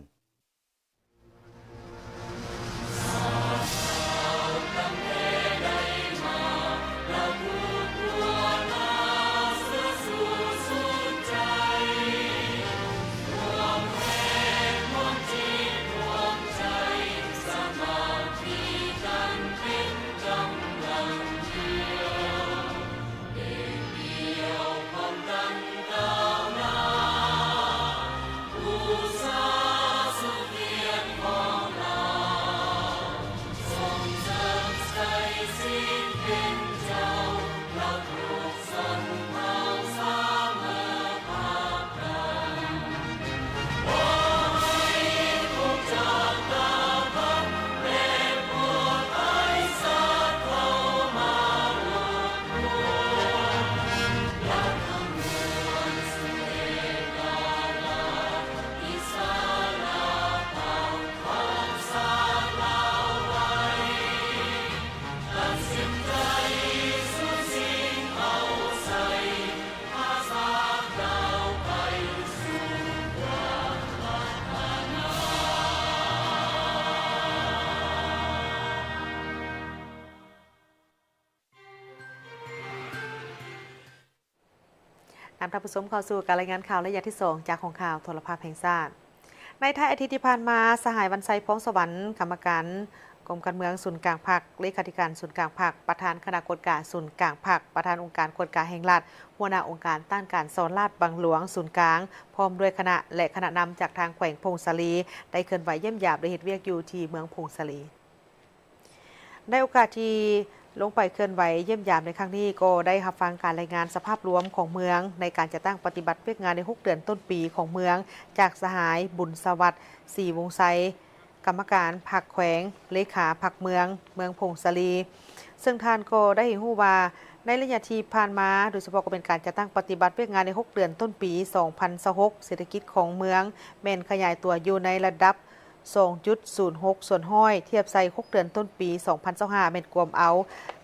ນຳທ່ານຜູ້ຊົມເຂົ້າສູ່ການລາຍງານຂ່າວໄລຍະທີສອງ ຈາກຫ້ອງຂ່າວໂທລະພາບແຫ່ງຊາດ. ໃນທ້າຍອາທິດທີ່ຜ່ານມາ, ສະຫາຍ ວັນໄຊ ພອງສະຫວັນ ກຳມະການກົມການເມືອງສູນກາງພັກ, ເລຂາທິການສູນກາງພັກ, ປະທານຄະນະກວດກາສູນກາງພັກ, ປະທານອົງການກວດກາແຫ່ງລັດ, ຫົວໜ້າອົງການຕ້ານການສໍ້ລາດບັງຫຼວງສູນກາງ ພ້ອມດ້ວຍຄະນະ ແລະ ຄະນະນຳຈາກທາງແຂວງຜົ້ງສາລີ ໄດ້ເຄື່ອນໄຫວຢ້ຽມຢາມ ແລະ ເຮັດວຽກຢູ່ທີ່ເມືອງຜົ້ງສາລີ. ໃນໂອກາດທີ່ລົງໄປເຄື່ອນໄຫວຢ້ຽມຢາມໃນຄັ້ງນີ້, ກໍໄດ້ຮັບຟັງການລາຍງານສະພາບລວມຂອງເມືອງ ໃນການຈັດຕັ້ງປະຕິບັດວຽກງານໃນຫົກເດືອນຕົ້ນປີຂອງເມືອງ ຈາກສະຫາຍ ບຸນສະຫວັດ ສີວົງໄຊ ກຳມະການພັກແຂວງ, ເລຂາພັກເມືອງ ເມືອງຜົ້ງສາລີ. ເຊິ່ງທ່ານກໍໄດ້ໃຫ້ຮູ້ວ່າ ໃນໄລຍະທີ່ຜ່ານມາ, ໂດຍສະເພາະກໍເປັນການຈັດຕັ້ງປະຕິບັດວຽກງານໃນຫົກເດືອນຕົ້ນປີສອງພັນຊາວຫົກ, ເສດຖະກິດຂອງເມືອງແມ່ນຂະຫຍາຍຕົວຢູ່ໃນລະດັບ ສອງຈຸດສູນຫົກສ່ວນຮ້ອຍ ທຽບໃສ່ຫົກເດືອນຕົ້ນປີສອງພັນຊາວຫ້າ ແມ່ນກວມເອົາ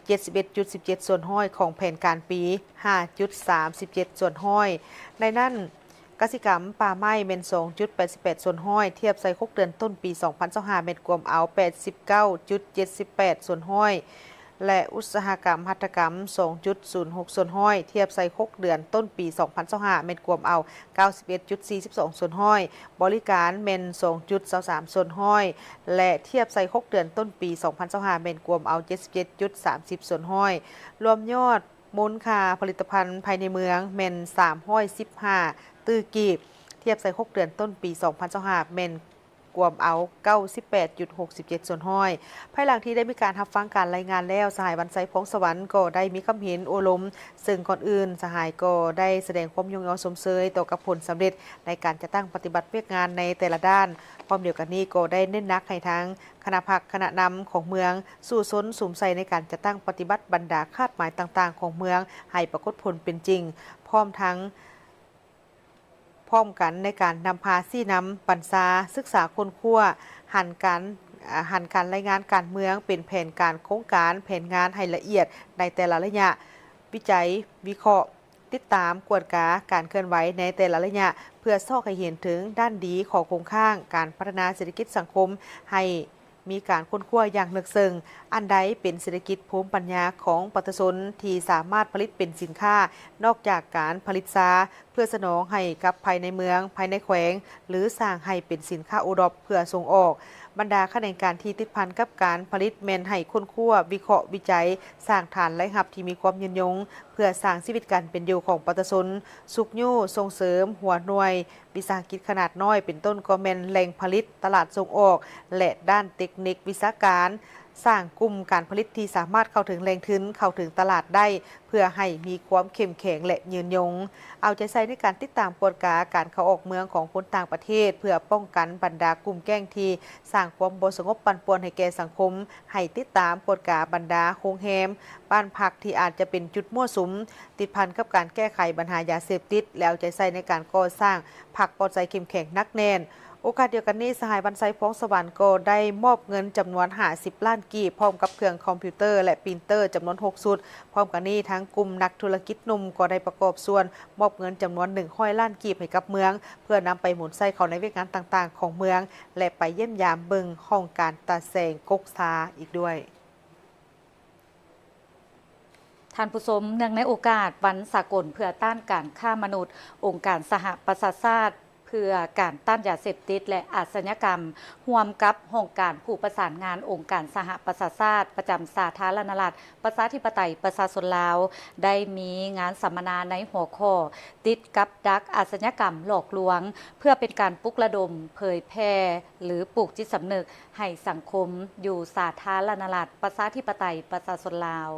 ເຈັດສິບເອັດຈຸດສິບເຈັດສ່ວນຮ້ອຍຂອງແຜນການປີຫ້າຈຸດສາມສິບເຈັດສ່ວນຮ້ອຍ. ໃນນັ້ນ, ກະສິກຳປ່າໄມ້ແມ່ນສອງຈຸດແປດສິບແປດສ່ວນຮ້ອຍ ທຽບໃສ່ຫົກເດືອນຕົ້ນປີສອງພັນຊາວຫ້າ ແມ່ນກວມເອົາແປດສິບເກົ້າຈຸດເຈັດສິບແປດສ່ວນຮ້ອຍ ແລະ ອຸດສາຫະກຳຫັດຖະກຳສອງຈຸດສູນຫົກສ່ວນຮ້ອຍ ທຽບໃສ່ຫົກເດືອນຕົ້ນປີສອງພັນຊາວຫ້າ ແມ່ນກວມເອົາເກົ້າສິບເອັດຈຸດສີ່ສິບສອງສ່ວນຮ້ອຍ, ບໍລິການແມ່ນສອງຈຸດຊາວສາມສ່ວນຮ້ອຍ ແລະ ທຽບໃສ່ຫົກເດືອນຕົ້ນປີສອງພັນຊາວຫ້າ ແມ່ນກວມເອົາເຈັດສິບເຈັດຈຸດສາມສິບສ່ວນຮ້ອຍ. ລວມຍອດມູນຄ່າຜະລິດຕະພັນພາຍໃນເມືອງແມ່ນສາມຮ້ອຍສິບຫ້າຕື້ກີບ, ທຽບໃສ່ຫົກເດືອນຕົ້ນປີສອງພັນຊາວຫ້າ ແມ່ນ ກວມເອົາເກົ້າສິບແປດຈຸດຫົກສິບເຈັດສ່ວນຮ້ອຍ. ພາຍຫຼັງທີ່ໄດ້ມີການຮັບຟັງການລາຍງານແລ້ວ, ສະຫາຍ ວັນໄຊ ພອງສະຫວັນ ກໍໄດ້ມີຄຳເຫັນໂອ້ລົມ, ເຊິ່ງກ່ອນອື່ນ ສະຫາຍກໍໄດ້ສະແດງຄວາມຍົກຍ້ອງຊົມເຊີຍຕໍ່ກັບຜົນສຳເລັດໃນການຈັດຕັ້ງປະຕິບັດວຽກງານໃນແຕ່ລະດ້ານ. ພ້ອມດຽວກັນນີ້ ກໍໄດ້ເນັ້ນໜັກໃຫ້ທາງຄະນະພັກ, ຄະນະນຳຂອງເມືອງ ສູ້ຊົນສຸມໃສ່ໃນການຈັດຕັ້ງປະຕິບັດບັນດາຄາດໝາຍຕ່າງໆຂອງເມືອງໃຫ້ປາກົດຜົນເປັນຈິງ, ພ້ອມທັງ ພ້ອມກັນໃນການນຳພາຊີ້ນຳບັນຊາ, ສຶກສາຄົ້ນຄວ້າ, ຫັນການ, ອາ, ຫັນການລາຍງານການເມືອງເປັນແຜນການໂຄງການ, ແຜນງານໃຫ້ລະອຽດໃນແຕ່ລະໄລຍະ, ວິໄຈ, ວິເຄາະ, ຕິດຕາມ, ກວດກາການເຄື່ອນໄຫວໃນແຕ່ລະໄລຍະ, ເພື່ອຊອກໃຫ້ເຫັນເຖິງດ້ານດີ, ຂໍ້ຄົງຄ້າງ, ການພັດທະນາເສດຖະກິດສັງຄົມໃຫ້ ມີການຄົ້ນຄວ້າຢ່າງເລິກເຊິ່ງ, ອັນໃດເປັນເສດຖະກິດພູມປັນຍາຂອງປະຊາຊົນທີ່ສາມາດຜະລິດເປັນສິນຄ້າ ນອກຈາກການຜະລິດຊາເພື່ອສະໜອງໃຫ້ກັບພາຍໃນເມືອງ, ພາຍໃນແຂວງ ຫຼື ສ້າງໃຫ້ເປັນສິນຄ້າໂອດອບເພື່ອສົ່ງອອກ. ບັນດາຂະແໜງການທີ່ຕິດພັນກັບການຜະລິດແມ່ນໃຫ້ຄົ້ນຄວ້າ, ວິເຄາະ, ວິໄຈ, ສ້າງຖານລາຍຮັບທີ່ມີຄວາມຍືນຍົງ ເພື່ອສ້າງຊີວິດການເປັນຢູ່ຂອງປະຊາຊົນ, ຊຸກຍູ້, ສົ່ງເສີມຫົວໜ່ວຍ ວິສາຫະກິດຂະໜາດນ້ອຍ ເປັນຕົ້ນກໍແມ່ນແຫຼ່ງຜະລິດ, ຕະຫຼາດສົ່ງອອກ ແລະ ດ້ານເຕັກນິກວິຊາການ, ສ້າງກຸ່ມການຜະລິດທີ່ສາມາດເຂົ້າເຖິງແຫຼ່ງທຶນ, ເຂົ້າເຖິງຕະຫຼາດໄດ້ ເພື່ອໃຫ້ມີຄວາມເຂັ້ມແຂງ ແລະ ຍືນຍົງ. ເອົາໃຈໃສ່ໃນການຕິດຕາມກວດກາການເຂົ້າອອກເມືອງຂອງຄົນຕ່າງປະເທດ ເພື່ອປ້ອງກັນບັນດາກຸ່ມແກ້ງທີ່ສ້າງຄວາມບໍ່ສະຫງົບປັ່ນປ່ວນໃຫ້ແກ່ສັງຄົມ, ໃຫ້ຕິດຕາມກວດກາບັນດາໂຮງແຮມ, ບ້ານພັກທີ່ອາດຈະເປັນຈຸດມົ້ວສຸມ ຕິດພັນກັບການແກ້ໄຂບັນຫາຢາເສບຕິດ ແລະ ເອົາໃຈໃສ່ໃນການກໍ່ສ້າງພັກປອດໃສເຂັ້ມແຂງໜັກແໜ້ນ. ໂອກາດດຽວກັນນີ້, ສະຫາຍ ວັນໄຊ ພອງສະຫວັນ ກໍໄດ້ມອບເງິນຈຳນວນຫ້າສິບລ້ານກີບ, ພ້ອມກັບເຄື່ອງຄອມພິວເຕີ ແລະ ປຣິນເຕີ ຈຳນວນຫົກຊຸດ. ພ້ອມກັນນີ້, ທາງກຸ່ມນັກທຸລະກິດໜຸ່ມກໍໄດ້ປະກອບສ່ວນມອບເງິນຈຳນວນໜຶ່ງຮ້ອຍລ້ານກີບໃຫ້ກັບເມືອງ, ເພື່ອນຳໄປໝູນໃຊ້ເຂົ້າໃນວຽກງານຕ່າງໆຂອງເມືອງ ແລະ ໄປຢ້ຽມຢາມເບິ່ງຫ້ອງການຕາແສງກົກຊາອີກດ້ວຍ. ທ່ານຜູ້ຊົມ, ເນື່ອງໃນໂອກາດວັນສາກົນເພື່ອຕ້ານການຄ້າມະນຸດ, ອົງການສະຫະປະຊາຊາດເພື່ອການຕ້ານຢາເສບຕິດ ແລະ ອາຊະຍາກຳ ຮ່ວມກັບຫ້ອງການຜູ້ປະສານງານອົງການສະຫະປະຊາຊາດປະຈຳສາທາລະນະລັດ ປະຊາທິປະໄຕ ປະຊາຊົນລາວ ໄດ້ມີງານສຳມະນາໃນຫົວຂໍ້ ຕິດກັບດັກອາຊະຍາກຳຫຼອກລວງ ເພື່ອເປັນການປຸກລະດົມເຜີຍແຜ່ ຫຼື ປູກຈິດສຳນຶກໃຫ້ສັງຄົມຢູ່ສາທາລະນະລັດ ປະຊາທິປະໄຕ ປະຊາຊົນລາວ.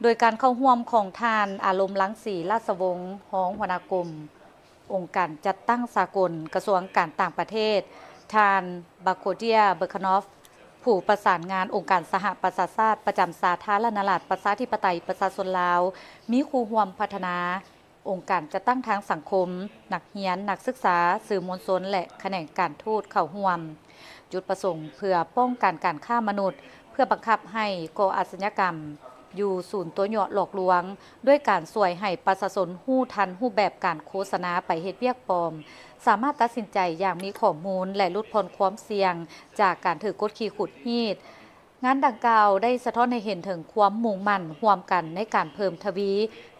ໂດຍການເຂົ້າຮ່ວມຂອງທ່ານ ອາລົມ ລັງສີ ລາຊະວົງ ຮອງຫົວໜ້າກົມອົງການຈັດຕັ້ງສາກົນ ກະຊວງການຕ່າງປະເທດ, ທ່ານ ບາໂຄເດຍ ເບີຄານອຟ ຜູ້ປະສານງານອົງການສະຫະປະຊາຊາດປະຈຳສາທາລະນະລັດ ປະຊາທິປະໄຕ ປະຊາຊົນລາວ, ມີຄູ່ຮ່ວມພັດທະນາ, ອົງການຈັດຕັ້ງທາງສັງຄົມ, ນັກຮຽນ, ນັກສຶກສາ, ສື່ມວນຊົນ ແລະ ຂະແໜງການທູດເຂົ້າຮ່ວມ. ຈຸດປະສົງເພື່ອປ້ອງກັນການຄ້າມະນຸດ, ເພື່ອບັງຄັບໃຫ້ກໍ່ອາຊະຍາກຳຢູ່ສູນຕົວຍົວະຫຼອກລວງ, ດ້ວຍການຊ່ວຍໃຫ້ປະຊາຊົນຮູ້ທັນຮູບແບບການໂຄສະນາໄປເຮັດວຽກປອມ, ສາມາດຕັດສິນໃຈຢ່າງມີຂໍ້ມູນ ແລະ ຫຼຸດຜ່ອນຄວາມສ່ຽງຈາກການຖືກກົດຂີ່ຂູດຮີດ. ງານດັ່ງກ່າວໄດ້ສະທ້ອນໃຫ້ເຫັນເຖິງຄວາມມຸ່ງໝັ້ນຮ່ວມກັນໃນການເພີ່ມທະວີ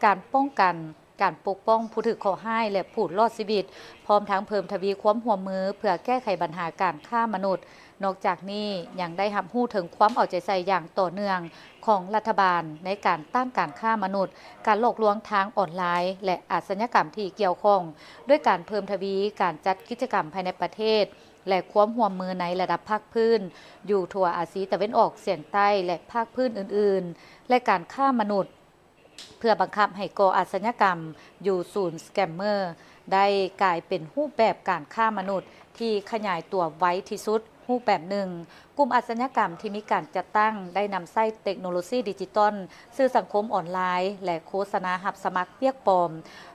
ການປ້ອງກັນ, ການປົກປ້ອງຜູ້ຖືກເຄາະຮ້າຍ ແລະ ຜູ້ລອດຊີວິດ, ພ້ອມທັງເພີ່ມທະວີຄວາມຮ່ວມມືເພື່ອແກ້ໄຂບັນຫາການຄ້າມະນຸດ. ນອກຈາກນີ້, ຍັງໄດ້ຮັບຮູ້ເຖິງຄວາມເອົາໃຈໃສ່ຢ່າງຕໍ່ເນື່ອງຂອງລັດຖະບານໃນການຕ້ານການຄ້າມະນຸດ, ການຫຼອກລວງທາງອອນລາຍ ແລະ ອາຊະຍາກຳທີ່ກ່ຽວຂ້ອງ, ດ້ວຍການເພີ່ມທະວີການຈັດກິດຈະກຳພາຍໃນປະເທດ ແລະ ຄວາມຮ່ວມມືໃນລະດັບພາກພື້ນຢູ່ທົ່ວອາຊີຕາເວັນອອກສຽງໃຕ້ ແລະ ພາກພື້ນອື່ນໆ ແລະ ການຄ້າມະນຸດ ເພື່ອບັງຄັບໃຫ້ກໍ່ອາຊະຍາກຳຢູ່ສູນສະແກມເມີ ໄດ້ກາຍເປັນຮູບແບບການຄ້າມະນຸດທີ່ຂະຫຍາຍຕົວໄວທີ່ສຸດຮູບແບບໜຶ່ງ. ກຸ່ມອາຊະຍາກຳທີ່ມີການຈັດຕັ້ງໄດ້ນຳໃຊ້ເຕັກໂນໂລຊີດິຈິຕອນ, ສື່ສັງຄົມອອນລາຍ ແລະ ໂຄສະນາຮັບສະໝັກວຽກປອມ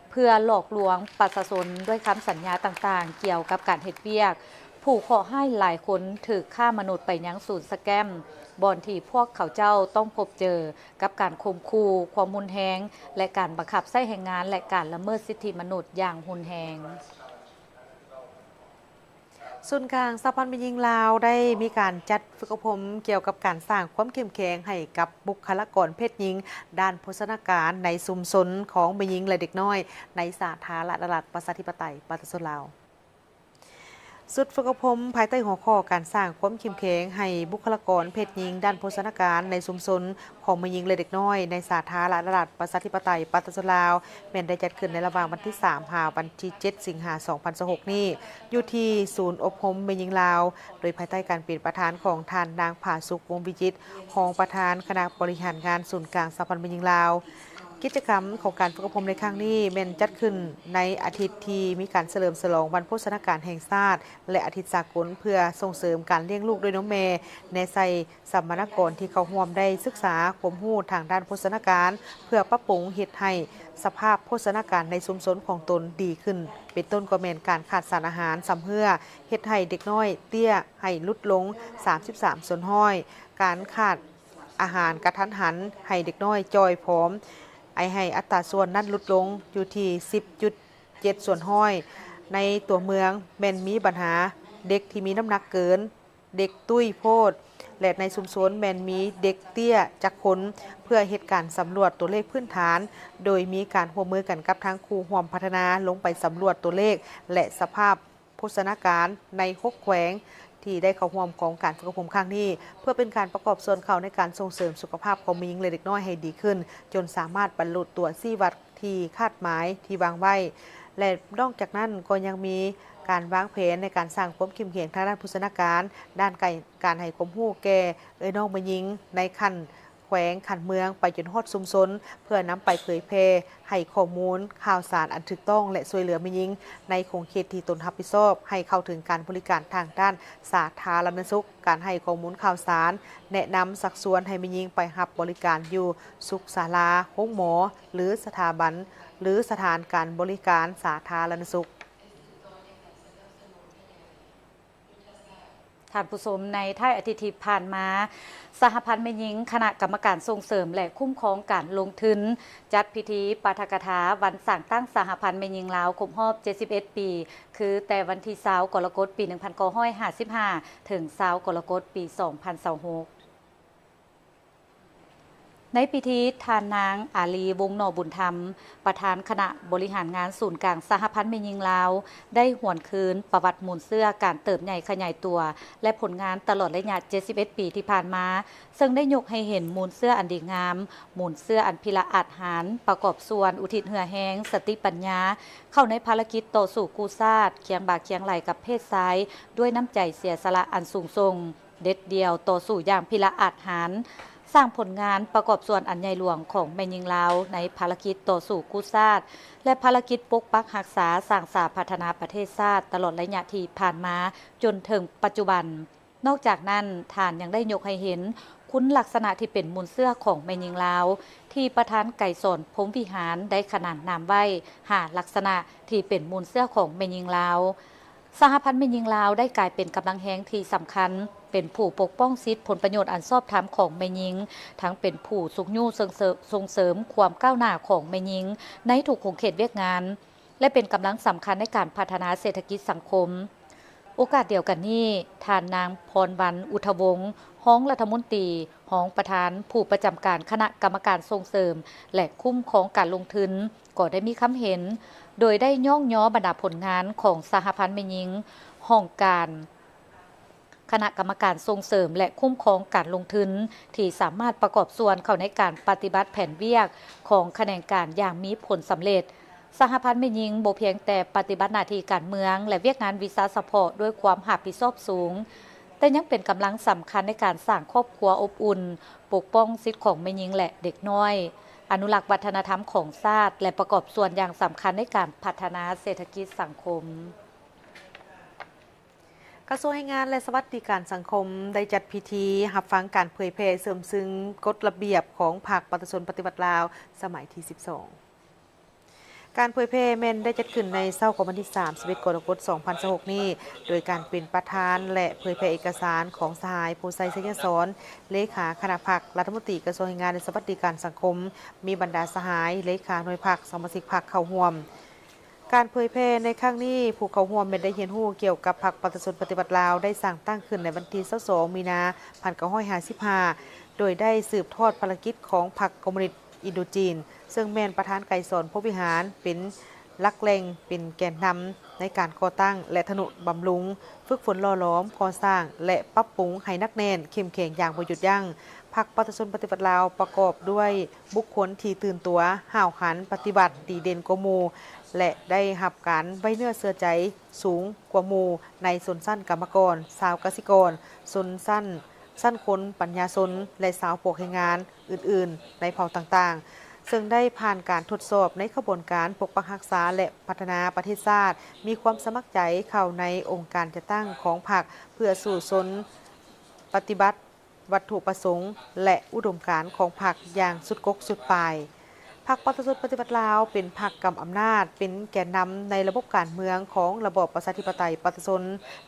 ເພື່ອຫຼອກລວງປະຊາຊົນດ້ວຍຄຳສັນຍາຕ່າງໆກ່ຽວກັບການເຮັດວຽກ. ຜູ້ເຄາະຮ້າຍຫຼາຍຄົນຖືກຄ້າມະນຸດໄປຍັງສູນສະແກມ, ບ່ອນທີ່ພວກເຂົາເຈົ້າຕ້ອງພົບເຈີກັບການຂົ່ມຂູ່, ຄວາມຮຸນແຮງ ແລະ ການບັງຄັບໃຊ້ແຮງງານ ແລະ ການລະເມີດສິດທິມະນຸດຢ່າງຮຸນແຮງ. ສູນກາງສະຫະພັນແມ່ຍິງລາວໄດ້ມີການຈັດຝຶກອົບຮົມກ່ຽວກັບການສ້າງຄວາມເຂັ້ມແຂງໃຫ້ກັບບຸກຄະລາກອນເພດຍິງດ້ານໂພຊະນາການໃນຊຸມຊົນຂອງແມ່ຍິງ ແລະ ເດັກນ້ອຍໃນສາທາລະນະລັດ ປະຊາທິປະໄຕ ປະຊາຊົນລາວ. ຊຸດຝຶກອົບຮົມພາຍໃຕ້ຫົວຂໍ້ການສ້າງຄວາມເຂັ້ມແຂງໃຫ້ບຸກຄະລາກອນເພດຍິງດ້ານໂພຊະນາການໃນຊຸມຊົນຂອງແມ່ຍິງ ແລະ ເດັກນ້ອຍໃນສາທາລະນະລັດ ປະຊາທິປະໄຕ ປະຊາຊົນລາວ ແມ່ນໄດ້ຈັດຂຶ້ນໃນລະຫວ່າງວັນທີສາມ ຫາ ວັນທີເຈັດ ສິງຫາ ສອງພັນຊາວຫົກນີ້ ຢູ່ທີ່ສູນອົບຮົມແມ່ຍິງລາວ ໂດຍພາຍໃຕ້ການເປັນປະທານຂອງທ່ານນາງ ຜາສຸກ ວົງວິຈິດ ຮອງປະທານຄະນະບໍລິຫານງານສູນກາງສະຫະພັນແມ່ຍິງລາວ. ກິດຈະກຳຂອງການຝຶກອົບຮົມໃນຄັ້ງນີ້ແມ່ນຈັດຂຶ້ນໃນອາທິດທີ່ມີການສະເຫຼີມສະຫຼອງວັນໂພຊະນາການແຫ່ງຊາດ ແລະ ອາທິດສາກົນເພື່ອສົ່ງເສີມການລ້ຽງລູກດ້ວຍນົມແມ່ ແນໃສ່ສຳມະນາກອນທີ່ເຂົ້າຮ່ວມໄດ້ສຶກສາຄວາມຮູ້ທາງດ້ານໂພຊະນາການ ເພື່ອປັບປຸງເຮັດໃຫ້ສະພາບໂພຊະນາການໃນຊຸມຊົນຂອງຕົນດີຂຶ້ນ, ເປັນຕົ້ນກໍແມ່ນການຂາດສານອາຫານຊຳເຮື້ອ ເຮັດໃຫ້ເດັກນ້ອຍເຕ້ຍ ໃຫ້ຫຼຸດລົງສາມສິບສາມສ່ວນຮ້ອຍ, ການຂາດອາຫານກະທັນຫັນໃຫ້ເດັກນ້ອຍຈ່ອຍຜອມ ໄອ ໃຫ້ອັດຕາສ່ວນນັ້ນຫຼຸດລົງຢູ່ທີ່ສິບຈຸດເຈັດສ່ວນຮ້ອຍ. ໃນຕົວເມືອງແມ່ນມີບັນຫາເດັກທີ່ມີນ້ຳໜັກເກີນ, ເດັກຕຸ້ຍໂພດ ແລະ ໃນຊຸມຊົນແມ່ນມີເດັກເຕ້ຍຈັກຄົນ. ເພື່ອເຮັດການສຳຫຼວດຕົວເລກພື້ນຖານ ໂດຍມີການຮ່ວມມືກັນກັບທາງຄູ່ຮ່ວມພັດທະນາ ລົງໄປສຳຫຼວດຕົວເລກ ແລະ ສະພາບ ໂພຊະນາການໃນຫົກແຂວງທີ່ໄດ້ເຂົ້າຮ່ວມໂຄງການຝຶກອົບຮົມຄັ້ງນີ້ ເພື່ອເປັນການປະກອບສ່ວນເຂົ້າໃນການສົ່ງເສີມສຸຂະພາບຂອງແມ່ຍິງ ແລະ ເດັກນ້ອຍໃຫ້ດີຂຶ້ນ ຈົນສາມາດບັນລຸຕົວຊີ້ວັດທີ່ຄາດໝາຍທີ່ວາງໄວ້ ແລະ ນອກຈາກນັ້ນກໍຍັງມີການວາງແຜນໃນການສ້າງຄວາມເຂັ້ມແຂງທາງດ້ານໂພຊະນາການ, ດ້ານການໃຫ້ຄວາມຮູ້ແກ່ເອື້ອຍນ້ອງແມ່ຍິງໃນຂັ້ນ ແຂວງ ຂັ້ນເມືອງ ໄປຈົນຮອດຊຸມຊົນ ເພື່ອນຳໄປເຜີຍແຜ່ໃຫ້ຂໍ້ມູນຂ່າວສານອັນຖືກຕ້ອງ ແລະ ຊ່ວຍເຫຼືອແມ່ຍິງໃນຂົງເຂດທີ່ຕົນຮັບຜິດຊອບ ໃຫ້ເຂົ້າເຖິງການບໍລິການທາງດ້ານສາທາລະນະສຸກ, ການໃຫ້ຂໍ້ມູນຂ່າວສານ, ແນະນຳຊັກຊວນໃຫ້ແມ່ຍິງໄປຮັບບໍລິການຢູ່ສຸກສາລາ, ໂຮງໝໍ ຫຼື ສະຖາບັນ ຫຼື ສະຖານການບໍລິການສາທາລະນະສຸກ. ທ່ານຜູ້ຊົມ, ໃນທ້າຍອາທິດທີ່ຜ່ານມາ, ສະຫະພັນແມ່ຍິງ, ຄະນະກຳມະການສົ່ງເສີມ ແລະ ຄຸ້ມຄອງການລົງທຶນ ຈັດພິທີປາຖະກະຖາວັນສ້າງຕັ້ງສະຫະພັນແມ່ຍິງລາວຄົບຮອບເຈັດສິບເອັດປີ, ຄືແຕ່ວັນທີຊາວ ກໍລະກົດ ປີໜຶ່ງພັນເກົ້າຮ້ອຍຫ້າສິບຫ້າ ເຖິງຊາວ ກໍລະກົດ ປີສອງພັນຊາວຫົກ. ໃນພິທີ, ທ່ານນາງ ອາລີ ວົງໜໍບຸນທຳ, ປະທານຄະນະບໍລິຫານງານສູນກາງສະຫະພັນແມ່ຍິງລາວ ໄດ້ຫວນຄືນປະຫວັດມູນເຊື້ອການເຕີບໃຫຍ່ຂະຫຍາຍຕົວ ແລະ ຜົນງານຕະຫຼອດໄລຍະເຈັດສິບເອັດປີທີ່ຜ່ານມາ, ເຊິ່ງໄດ້ຍົກໃຫ້ເຫັນມູນເຊື້ອອັນດີງາມ, ມູນເຊື້ອອັນພິລະອາດຫານ, ປະກອບສ່ວນອຸທິດເຫື່ອແຮງ, ສະຕິປັນຍາ ເຂົ້າໃນພາລະກິດຕໍ່ສູ້ກູ້ຊາດ, ຄຽງບ່າຄຽງໄຫຼ່ກັບເພດຊາຍ ດ້ວຍນ້ຳໃຈເສຍສະຫຼະອັນສູງສົ່ງ. ເດັດດ່ຽວຕໍ່ສູ້ຢ່າງພິລະອາດຫານ, ສ້າງຜົນງານປະກອບສ່ວນອັນໃຫຍ່ຫຼວງຂອງແມ່ຍິງລາວ ໃນພາລະກິດຕໍ່ສູ້ກູ້ຊາດ ແລະ ພາລະກິດປົກປັກຮັກສາ, ສ້າງສາ, ພັດທະນາປະເທດຊາດ ຕະຫຼອດໄລຍະທີ່ຜ່ານມາຈົນເຖິງປັດຈຸບັນ. ນອກຈາກນັ້ນ, ທ່ານຍັງໄດ້ຍົກໃຫ້ເຫັນຄຸນລັກສະນະທີ່ເປັນມູນເຊື້ອຂອງແມ່ຍິງລາວ ທີ່ປະທານໄກສອນ ພົມວິຫານ ໄດ້ຂະໜານນາມໄວ້ຫ້າລັກສະນະທີ່ເປັນມູນເຊື້ອຂອງແມ່ຍິງລາວ. ສະຫະພັນແມ່ຍິງລາວໄດ້ກາຍເປັນກຳລັງແຮງທີ່ສຳຄັນ, ເປັນຜູ້ປົກປ້ອງສິດຜົນປະໂຫຍດອັນຊອບທຳຂອງແມ່ຍິງ, ທັງເປັນຜູ້ຊຸກຍູ້ເຊິ່ງເສີ- ສົ່ງເສີມຄວາມກ້າວໜ້າຂອງແມ່ຍິງໃນທຸກຂົງເຂດວຽກງານ ແລະ ເປັນກຳລັງສຳຄັນໃນການພັດທະນາເສດຖະກິດສັງຄົມ. ໂອກາດດຽວກັນນີ້, ທ່ານນາງ ພອນວັນ ອຸດທະວົງ ຮອງລັດຖະມົນຕີ, ຮອງປະທານຜູ້ປະຈຳການຄະນະກຳມະການສົ່ງເສີມ ແລະ ຄຸ້ມຄອງການລົງທຶນ ກໍໄດ້ມີຄຳເຫັນ ໂດຍໄດ້ຍ້ອງຍໍບັນດາຜົນງານຂອງສະຫະພັນແມ່ຍິງ, ຫ້ອງການ, ຄະນະກຳມະການສົ່ງເສີມ ແລະ ຄຸ້ມຄອງການລົງທຶນ ທີ່ສາມາດປະກອບສ່ວນເຂົ້າໃນການປະຕິບັດແຜນວຽກຂອງຂະແໜງການຢ່າງມີຜົນສຳເລັດ. ສະຫະພັນແມ່ຍິງບໍ່ພຽງແຕ່ປະຕິບັດໜ້າທີ່ການເມືອງ ແລະ ວຽກງານວິຊາສະເພາະດ້ວຍຄວາມຮັບຜິດຊອບສູງ, ແຕ່ຍັງເປັນກຳລັງສຳຄັນໃນການສ້າງຄອບຄົວອົບອຸ່ນ, ປົກປ້ອງສິດຂອງແມ່ຍິງ ແລະ ເດັກນ້ອຍ, ອະນຸລັກວັດທະນະທຳຂອງຊາດ ແລະ ປະກອບສ່ວນຢ່າງສຳຄັນໃນການພັດທະນາເສດຖະກິດສັງຄົມ. ກະຊວງແຮງງານ ແລະ ສະຫວັດດີການສັງຄົມ ໄດ້ຈັດພິທີຮັບຟັງການເຜີຍແຜ່ເຊື່ອມຊຶງກົດລະບຽບຂອງພັກປະຊາຊົນປະຕິວັດລາວ ສະໄໝທີສິບສອງ. ການເຜີຍແຜ່ແມ່ນໄດ້ຈັດຂຶ້ນໃນເຊົ້າຂອງວັນທີສາມສິບເອັດ ກໍລະກົດ ສອງພັນຊາວຫົກນີ້, ໂດຍການເປັນປະທານ ແລະ ເຜີຍແຜ່ເອກະສານຂອງສະຫາຍ ໂພໄຊ ໄຊຍະສອນ ເລຂາຄະນະພັກ, ລັດຖະມົນຕີກະຊວງແຮງງານ ແລະ ສະຫວັດດີການສັງຄົມ, ມີບັນດາສະຫາຍ ເລຂາໜ່ວຍພັກ, ສະມາຊິກພັກເຂົ້າຮ່ວມ. ການເຜີຍແຜ່ໃນຄັ້ງນີ້, ຜູ້ເຂົ້າຮ່ວມແມ່ນໄດ້ຮຽນຮູ້ກ່ຽວກັບພັກປະຊາຊົນປະຕິວັດລາວ ໄດ້ສ້າງຕັ້ງຂຶ້ນໃນວັນທີຊາວສອງ ມີນາ ພັນເກົ້າຮ້ອຍຫ້າສິບຫ້າ ໂດຍໄດ້ສືບທອດພາລະກິດຂອງພັກຄອມມູນິດ ອິນໂດຈີນ, ເຊິ່ງແມ່ນປະທານໄກສອນ ພົມວິຫານ ເປັນຫຼັກແຫຼ່ງ, ເປັນແກນນຳໃນການກໍ່ຕັ້ງ ແລະ ທະນຸບຳລຸງ, ຝຶກຝົນຫຼໍ່ຫຼອມ, ກໍ່ສ້າງ ແລະ ປັບປຸງໃຫ້ໜັກແໜ້ນ, ເຂັ້ມແຂງຢ່າງບໍ່ຢຸດຢັ້ງ. ພັກປະຊາຊົນປະຕິວັດລາວ ປະກອບດ້ວຍບຸກຄົນທີ່ຕື່ນຕົວ, ຫ້າວຫັນ, ປະຕິບັດດີເດັ່ນກວ່າໝູ່ ແລະ ໄດ້ຮັບການໄວ້ເນື້ອເຊື່ອໃຈສູງກວ່າໝູ່ໃນຊົນຊັ້ນກຳມະກອນ, ຊາວກະສິກອນ, ຊົນຊັ້ນ ຊັ້ນຄົນປັນຍາຊົນ ແລະ ຊາວພວກແຮງງານອື່ນໆ ໃນເຜົ່າຕ່າງໆ, ເຊິ່ງໄດ້ຜ່ານການທົດສອບໃນຂະບວນການປົກປັກຮັກສາ ແລະ ພັດທະນາປະເທດຊາດ, ມີຄວາມສະໝັກໃຈເຂົ້າໃນອົງການຈັດຕັ້ງຂອງພັກ ເພື່ອສູ້ຊົນປະຕິບັດວັດຖຸປະສົງ ແລະ ອຸດົມການຂອງພັກຢ່າງສຸດກົກສຸດປາຍ. ພັກປະຊາຊົນປະຕິວັດລາວ ເປັນພັກກຳອຳນາດ, ເປັນແກນນຳໃນລະບົບການເມືອງຂອງລະບອບປະຊາທິປະໄຕປະຊາຊົນ,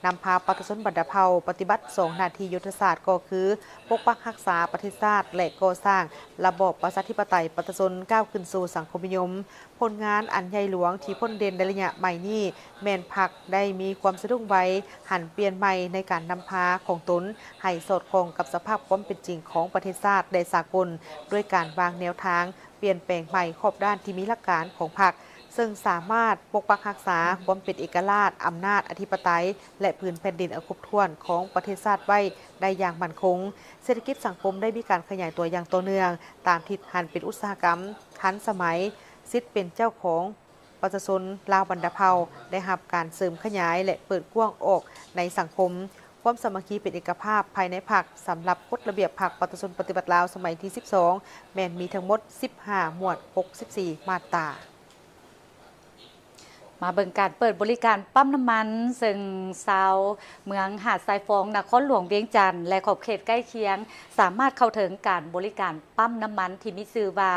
ນຳພາປະຊາຊົນບັນດາເຜົ່າປະຕິບັດສອງໜ້າທີ່ຍຸດທະສາດ ກໍຄື ປົກປັກຮັກສາປະເທດຊາດ ແລະ ກໍ່ສ້າງລະບອບປະຊາທິປະໄຕປະຊາຊົນ ກ້າວຂຶ້ນສູ່ສັງຄົມນິຍົມ. ຜົນງານອັນໃຫຍ່ຫຼວງທີ່ພົ້ນເດັ່ນໃນໄລຍະໃໝ່ນີ້ ແມ່ນພັກໄດ້ມີຄວາມສະດຸ້ງໄວ, ຫັນປ່ຽນໃໝ່ໃນການນຳພາຂອງຕົນ ໃຫ້ສອດຄ່ອງກັບສະພາບຄວາມເປັນຈິງຂອງປະເທດຊາດ ແລະ ສາກົນ, ດ້ວຍການວາງແນວທາງ ປ່ຽນແປງໃໝ່ຮອບດ້ານທີ່ມີຫຼັກການຂອງພັກ, ເຊິ່ງສາມາດປົກປັກຮັກສາຄວາມເປັນເອກະລາດ, ອຳນາດອະທິປະໄຕ ແລະ ພື້ນແຜ່ນດິນອັນຄົບຖ້ວນຂອງປະເທດຊາດໄວ້ໄດ້ຢ່າງໝັ້ນຄົງ. ເສດຖະກິດສັງຄົມໄດ້ມີການຂະຫຍາຍຕົວຢ່າງຕໍ່ເນື່ອງ, ຕາມທິດຫັນເປັນອຸດສາຫະກຳ, ທັນສະໄໝ, ສິດເປັນເຈົ້າຂອງ ປະຊາຊົນລາວບັນດາເຜົ່າ ໄດ້ຮັບການເສີມຂະຫຍາຍ ແລະ ເປີດກວ້າງອອກໃນສັງຄົມ. ຄວາມສາມັກຄີເປັນເອກະພາບພາຍໃນພັກ ສຳລັບກົດລະບຽບພັກປະຊາຊົນປະຕິວັດລາວ ສະໄໝທີສິບສອງ ແມ່ນມີທັງໝົດສິບຫ້າໝວດ ຫົກສິບສີ່ມາດຕາ. ມາເບິ່ງການເປີດບໍລິການປ້ຳນ້ຳມັນ, ເຊິ່ງຊາວເມືອງຫາດຊາຍຟອງ ນະຄອນຫຼວງວຽງຈັນ ແລະ ຂອບເຂດໃກ້ຄຽງ ສາມາດເຂົ້າເຖິງການບໍລິການປ້ຳນ້ຳມັນທີ່ມີຊື່ວ່າ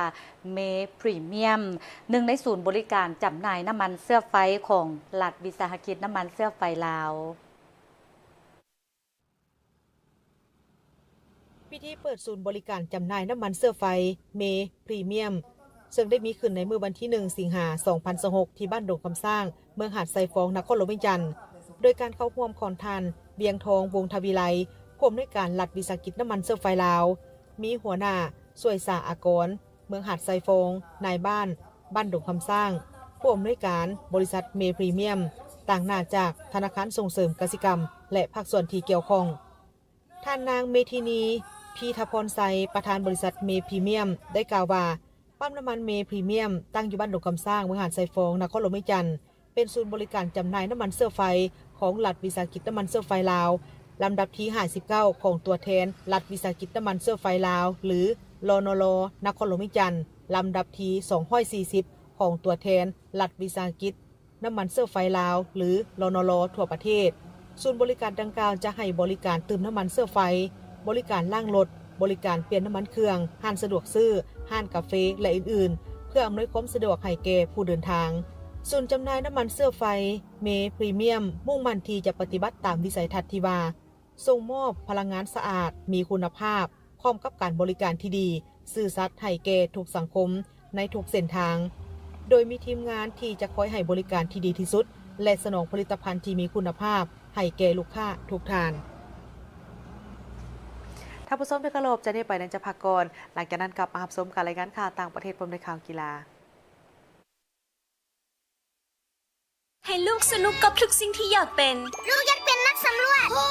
ເມ ພຣີມຽມ, ໜຶ່ງໃນສູນບໍລິການຈຳໜ່າຍນ້ຳມັນເຊື້ອໄຟຂອງລັດວິສາຫະກິດນ້ຳມັນເຊື້ອໄຟລາວ. ພິທີເປີດສູນບໍລິການຈຳໜ່າຍນ້ຳມັນເຊື້ອໄຟ ເມ ພຣີມຽມ ເຊິ່ງໄດ້ມີຂຶ້ນໃນມື້ວັນທີໜຶ່ງ ສິງຫາ ສອງພັນຊາວຫົກ ທີ່ບ້ານດົງຄຳຊ້າງ ເມືອງຫາດຊາຍຟອງ ນະຄອນຫຼວງວຽງຈັນ ໂດຍການເຂົ້າຮ່ວມຂອງທ່ານ ວຽງທອງ ວົງທະວີໄລ ຜູ້ອຳນວຍການລັດວິສາຫະກິດນ້ຳມັນເຊື້ອໄຟລາວ, ມີຫົວໜ້າ ຊ່ວຍສາອາກອນ ເມືອງຫາດຊາຍຟອງ, ນາຍບ້ານ ບ້ານດົງຄຳຊ້າງ, ຜູ້ອຳນວຍການບໍລິສັດເມພຣີມຽມ, ຕາງໜ້າຈາກທະນາຄານສົ່ງເສີມກະສິກຳ ແລະ ພາກສ່ວນທີ່ກ່ຽວຂ້ອງ. ທ່ານນາງ ເມທິນີ ພີທະພອນໄຊ ປະທານບໍລິສັດເມພຣີມຽມ ໄດ້ກ່າວວ່າ ປ້ຳນ້ຳມັນເມພຣີມຽມ ຕັ້ງຢູ່ບ້ານດົງຄຳຊ້າງ ເມືອງຫາດຊາຍຟອງ ນະຄອນຫຼວງວຽງຈັນ ເປັນສູນບໍລິການຈຳໜ່າຍນ້ຳມັນເຊື້ອໄຟຂອງລັດວິສາຫະກິດນ້ຳມັນເຊື້ອໄຟລາວ ລຳດັບທີຫ້າສິບເກົ້າ ຂອງຕົວແທນລັດວິສາຫະກິດນ້ຳມັນເຊື້ອໄຟລາວ ຫຼື ລນລ ນະຄອນຫຼວງວຽງຈັນ, ລຳດັບທີສອງຮ້ອຍສີ່ສິບ ຂອງຕົວແທນລັດວິສາຫະກິດນ້ຳມັນເຊື້ອໄຟລາວ ຫຼື ລນລ ທົ່ວປະເທດ. ສູນບໍລິການດັ່ງກ່າວຈະໃຫ້ບໍລິການຕື່ມນ້ຳມັນເຊື້ອໄຟ, ບໍລິການລ້າງລົດ, ບໍລິການປ່ຽນນ້ຳມັນເຄື່ອງ, ຮ້ານສະດວກຊື້, ຮ້ານກາເຟ ແລະ ອື່ນໆ ເພື່ອອຳນວຍຄວາມສະດວກໃຫ້ແກ່ຜູ້ເດີນທາງ. ສູນຈຳໜ່າຍນ້ຳມັນເຊື້ອໄຟ ເມພຣີມຽມ ມຸ່ງໝັ້ນທີ່ຈະປະຕິບັດຕາມວິໄສທັດທີ່ວ່າ ສົ່ງມອບພະລັງງານສະອາດ, ມີຄຸນນະພາບ, ພ້ອມກັບການບໍລິການທີ່ດີ, ຊື່ສັດໃຫ້ແກ່ທຸກສັງຄົມໃນທຸກເສັ້ນທາງ, ໂດຍມີທີມງານທີ່ຈະຄອຍໃຫ້ບໍລິການທີ່ດີທີ່ສຸດ ແລະ ສະໜອງຜະລິດຕະພັນທີ່ມີຄຸນນະພາບໃຫ້ແກ່ລູກຄ້າທຸກທ່ານ. ທ່ານຜູ້ຊົມທີ່ເຄົາລົບ, ຈາກນີ້ໄປນັ້ນຈະພັກກ່ອນ, ຫຼັງຈາກນັ້ນກັບມາຮັບຊົມການລາຍງານຂ່າວຕ່າງປະເທດພ້ອມດ້ວຍຂ່າວກິລາ. ໃຫ້ລູກສະໜຸກກັບທຸກສິ່ງທີ່ຢາກເປັນ. ລູກຢາກເປັນນັກສຳຫຼວດ. ໂອ້!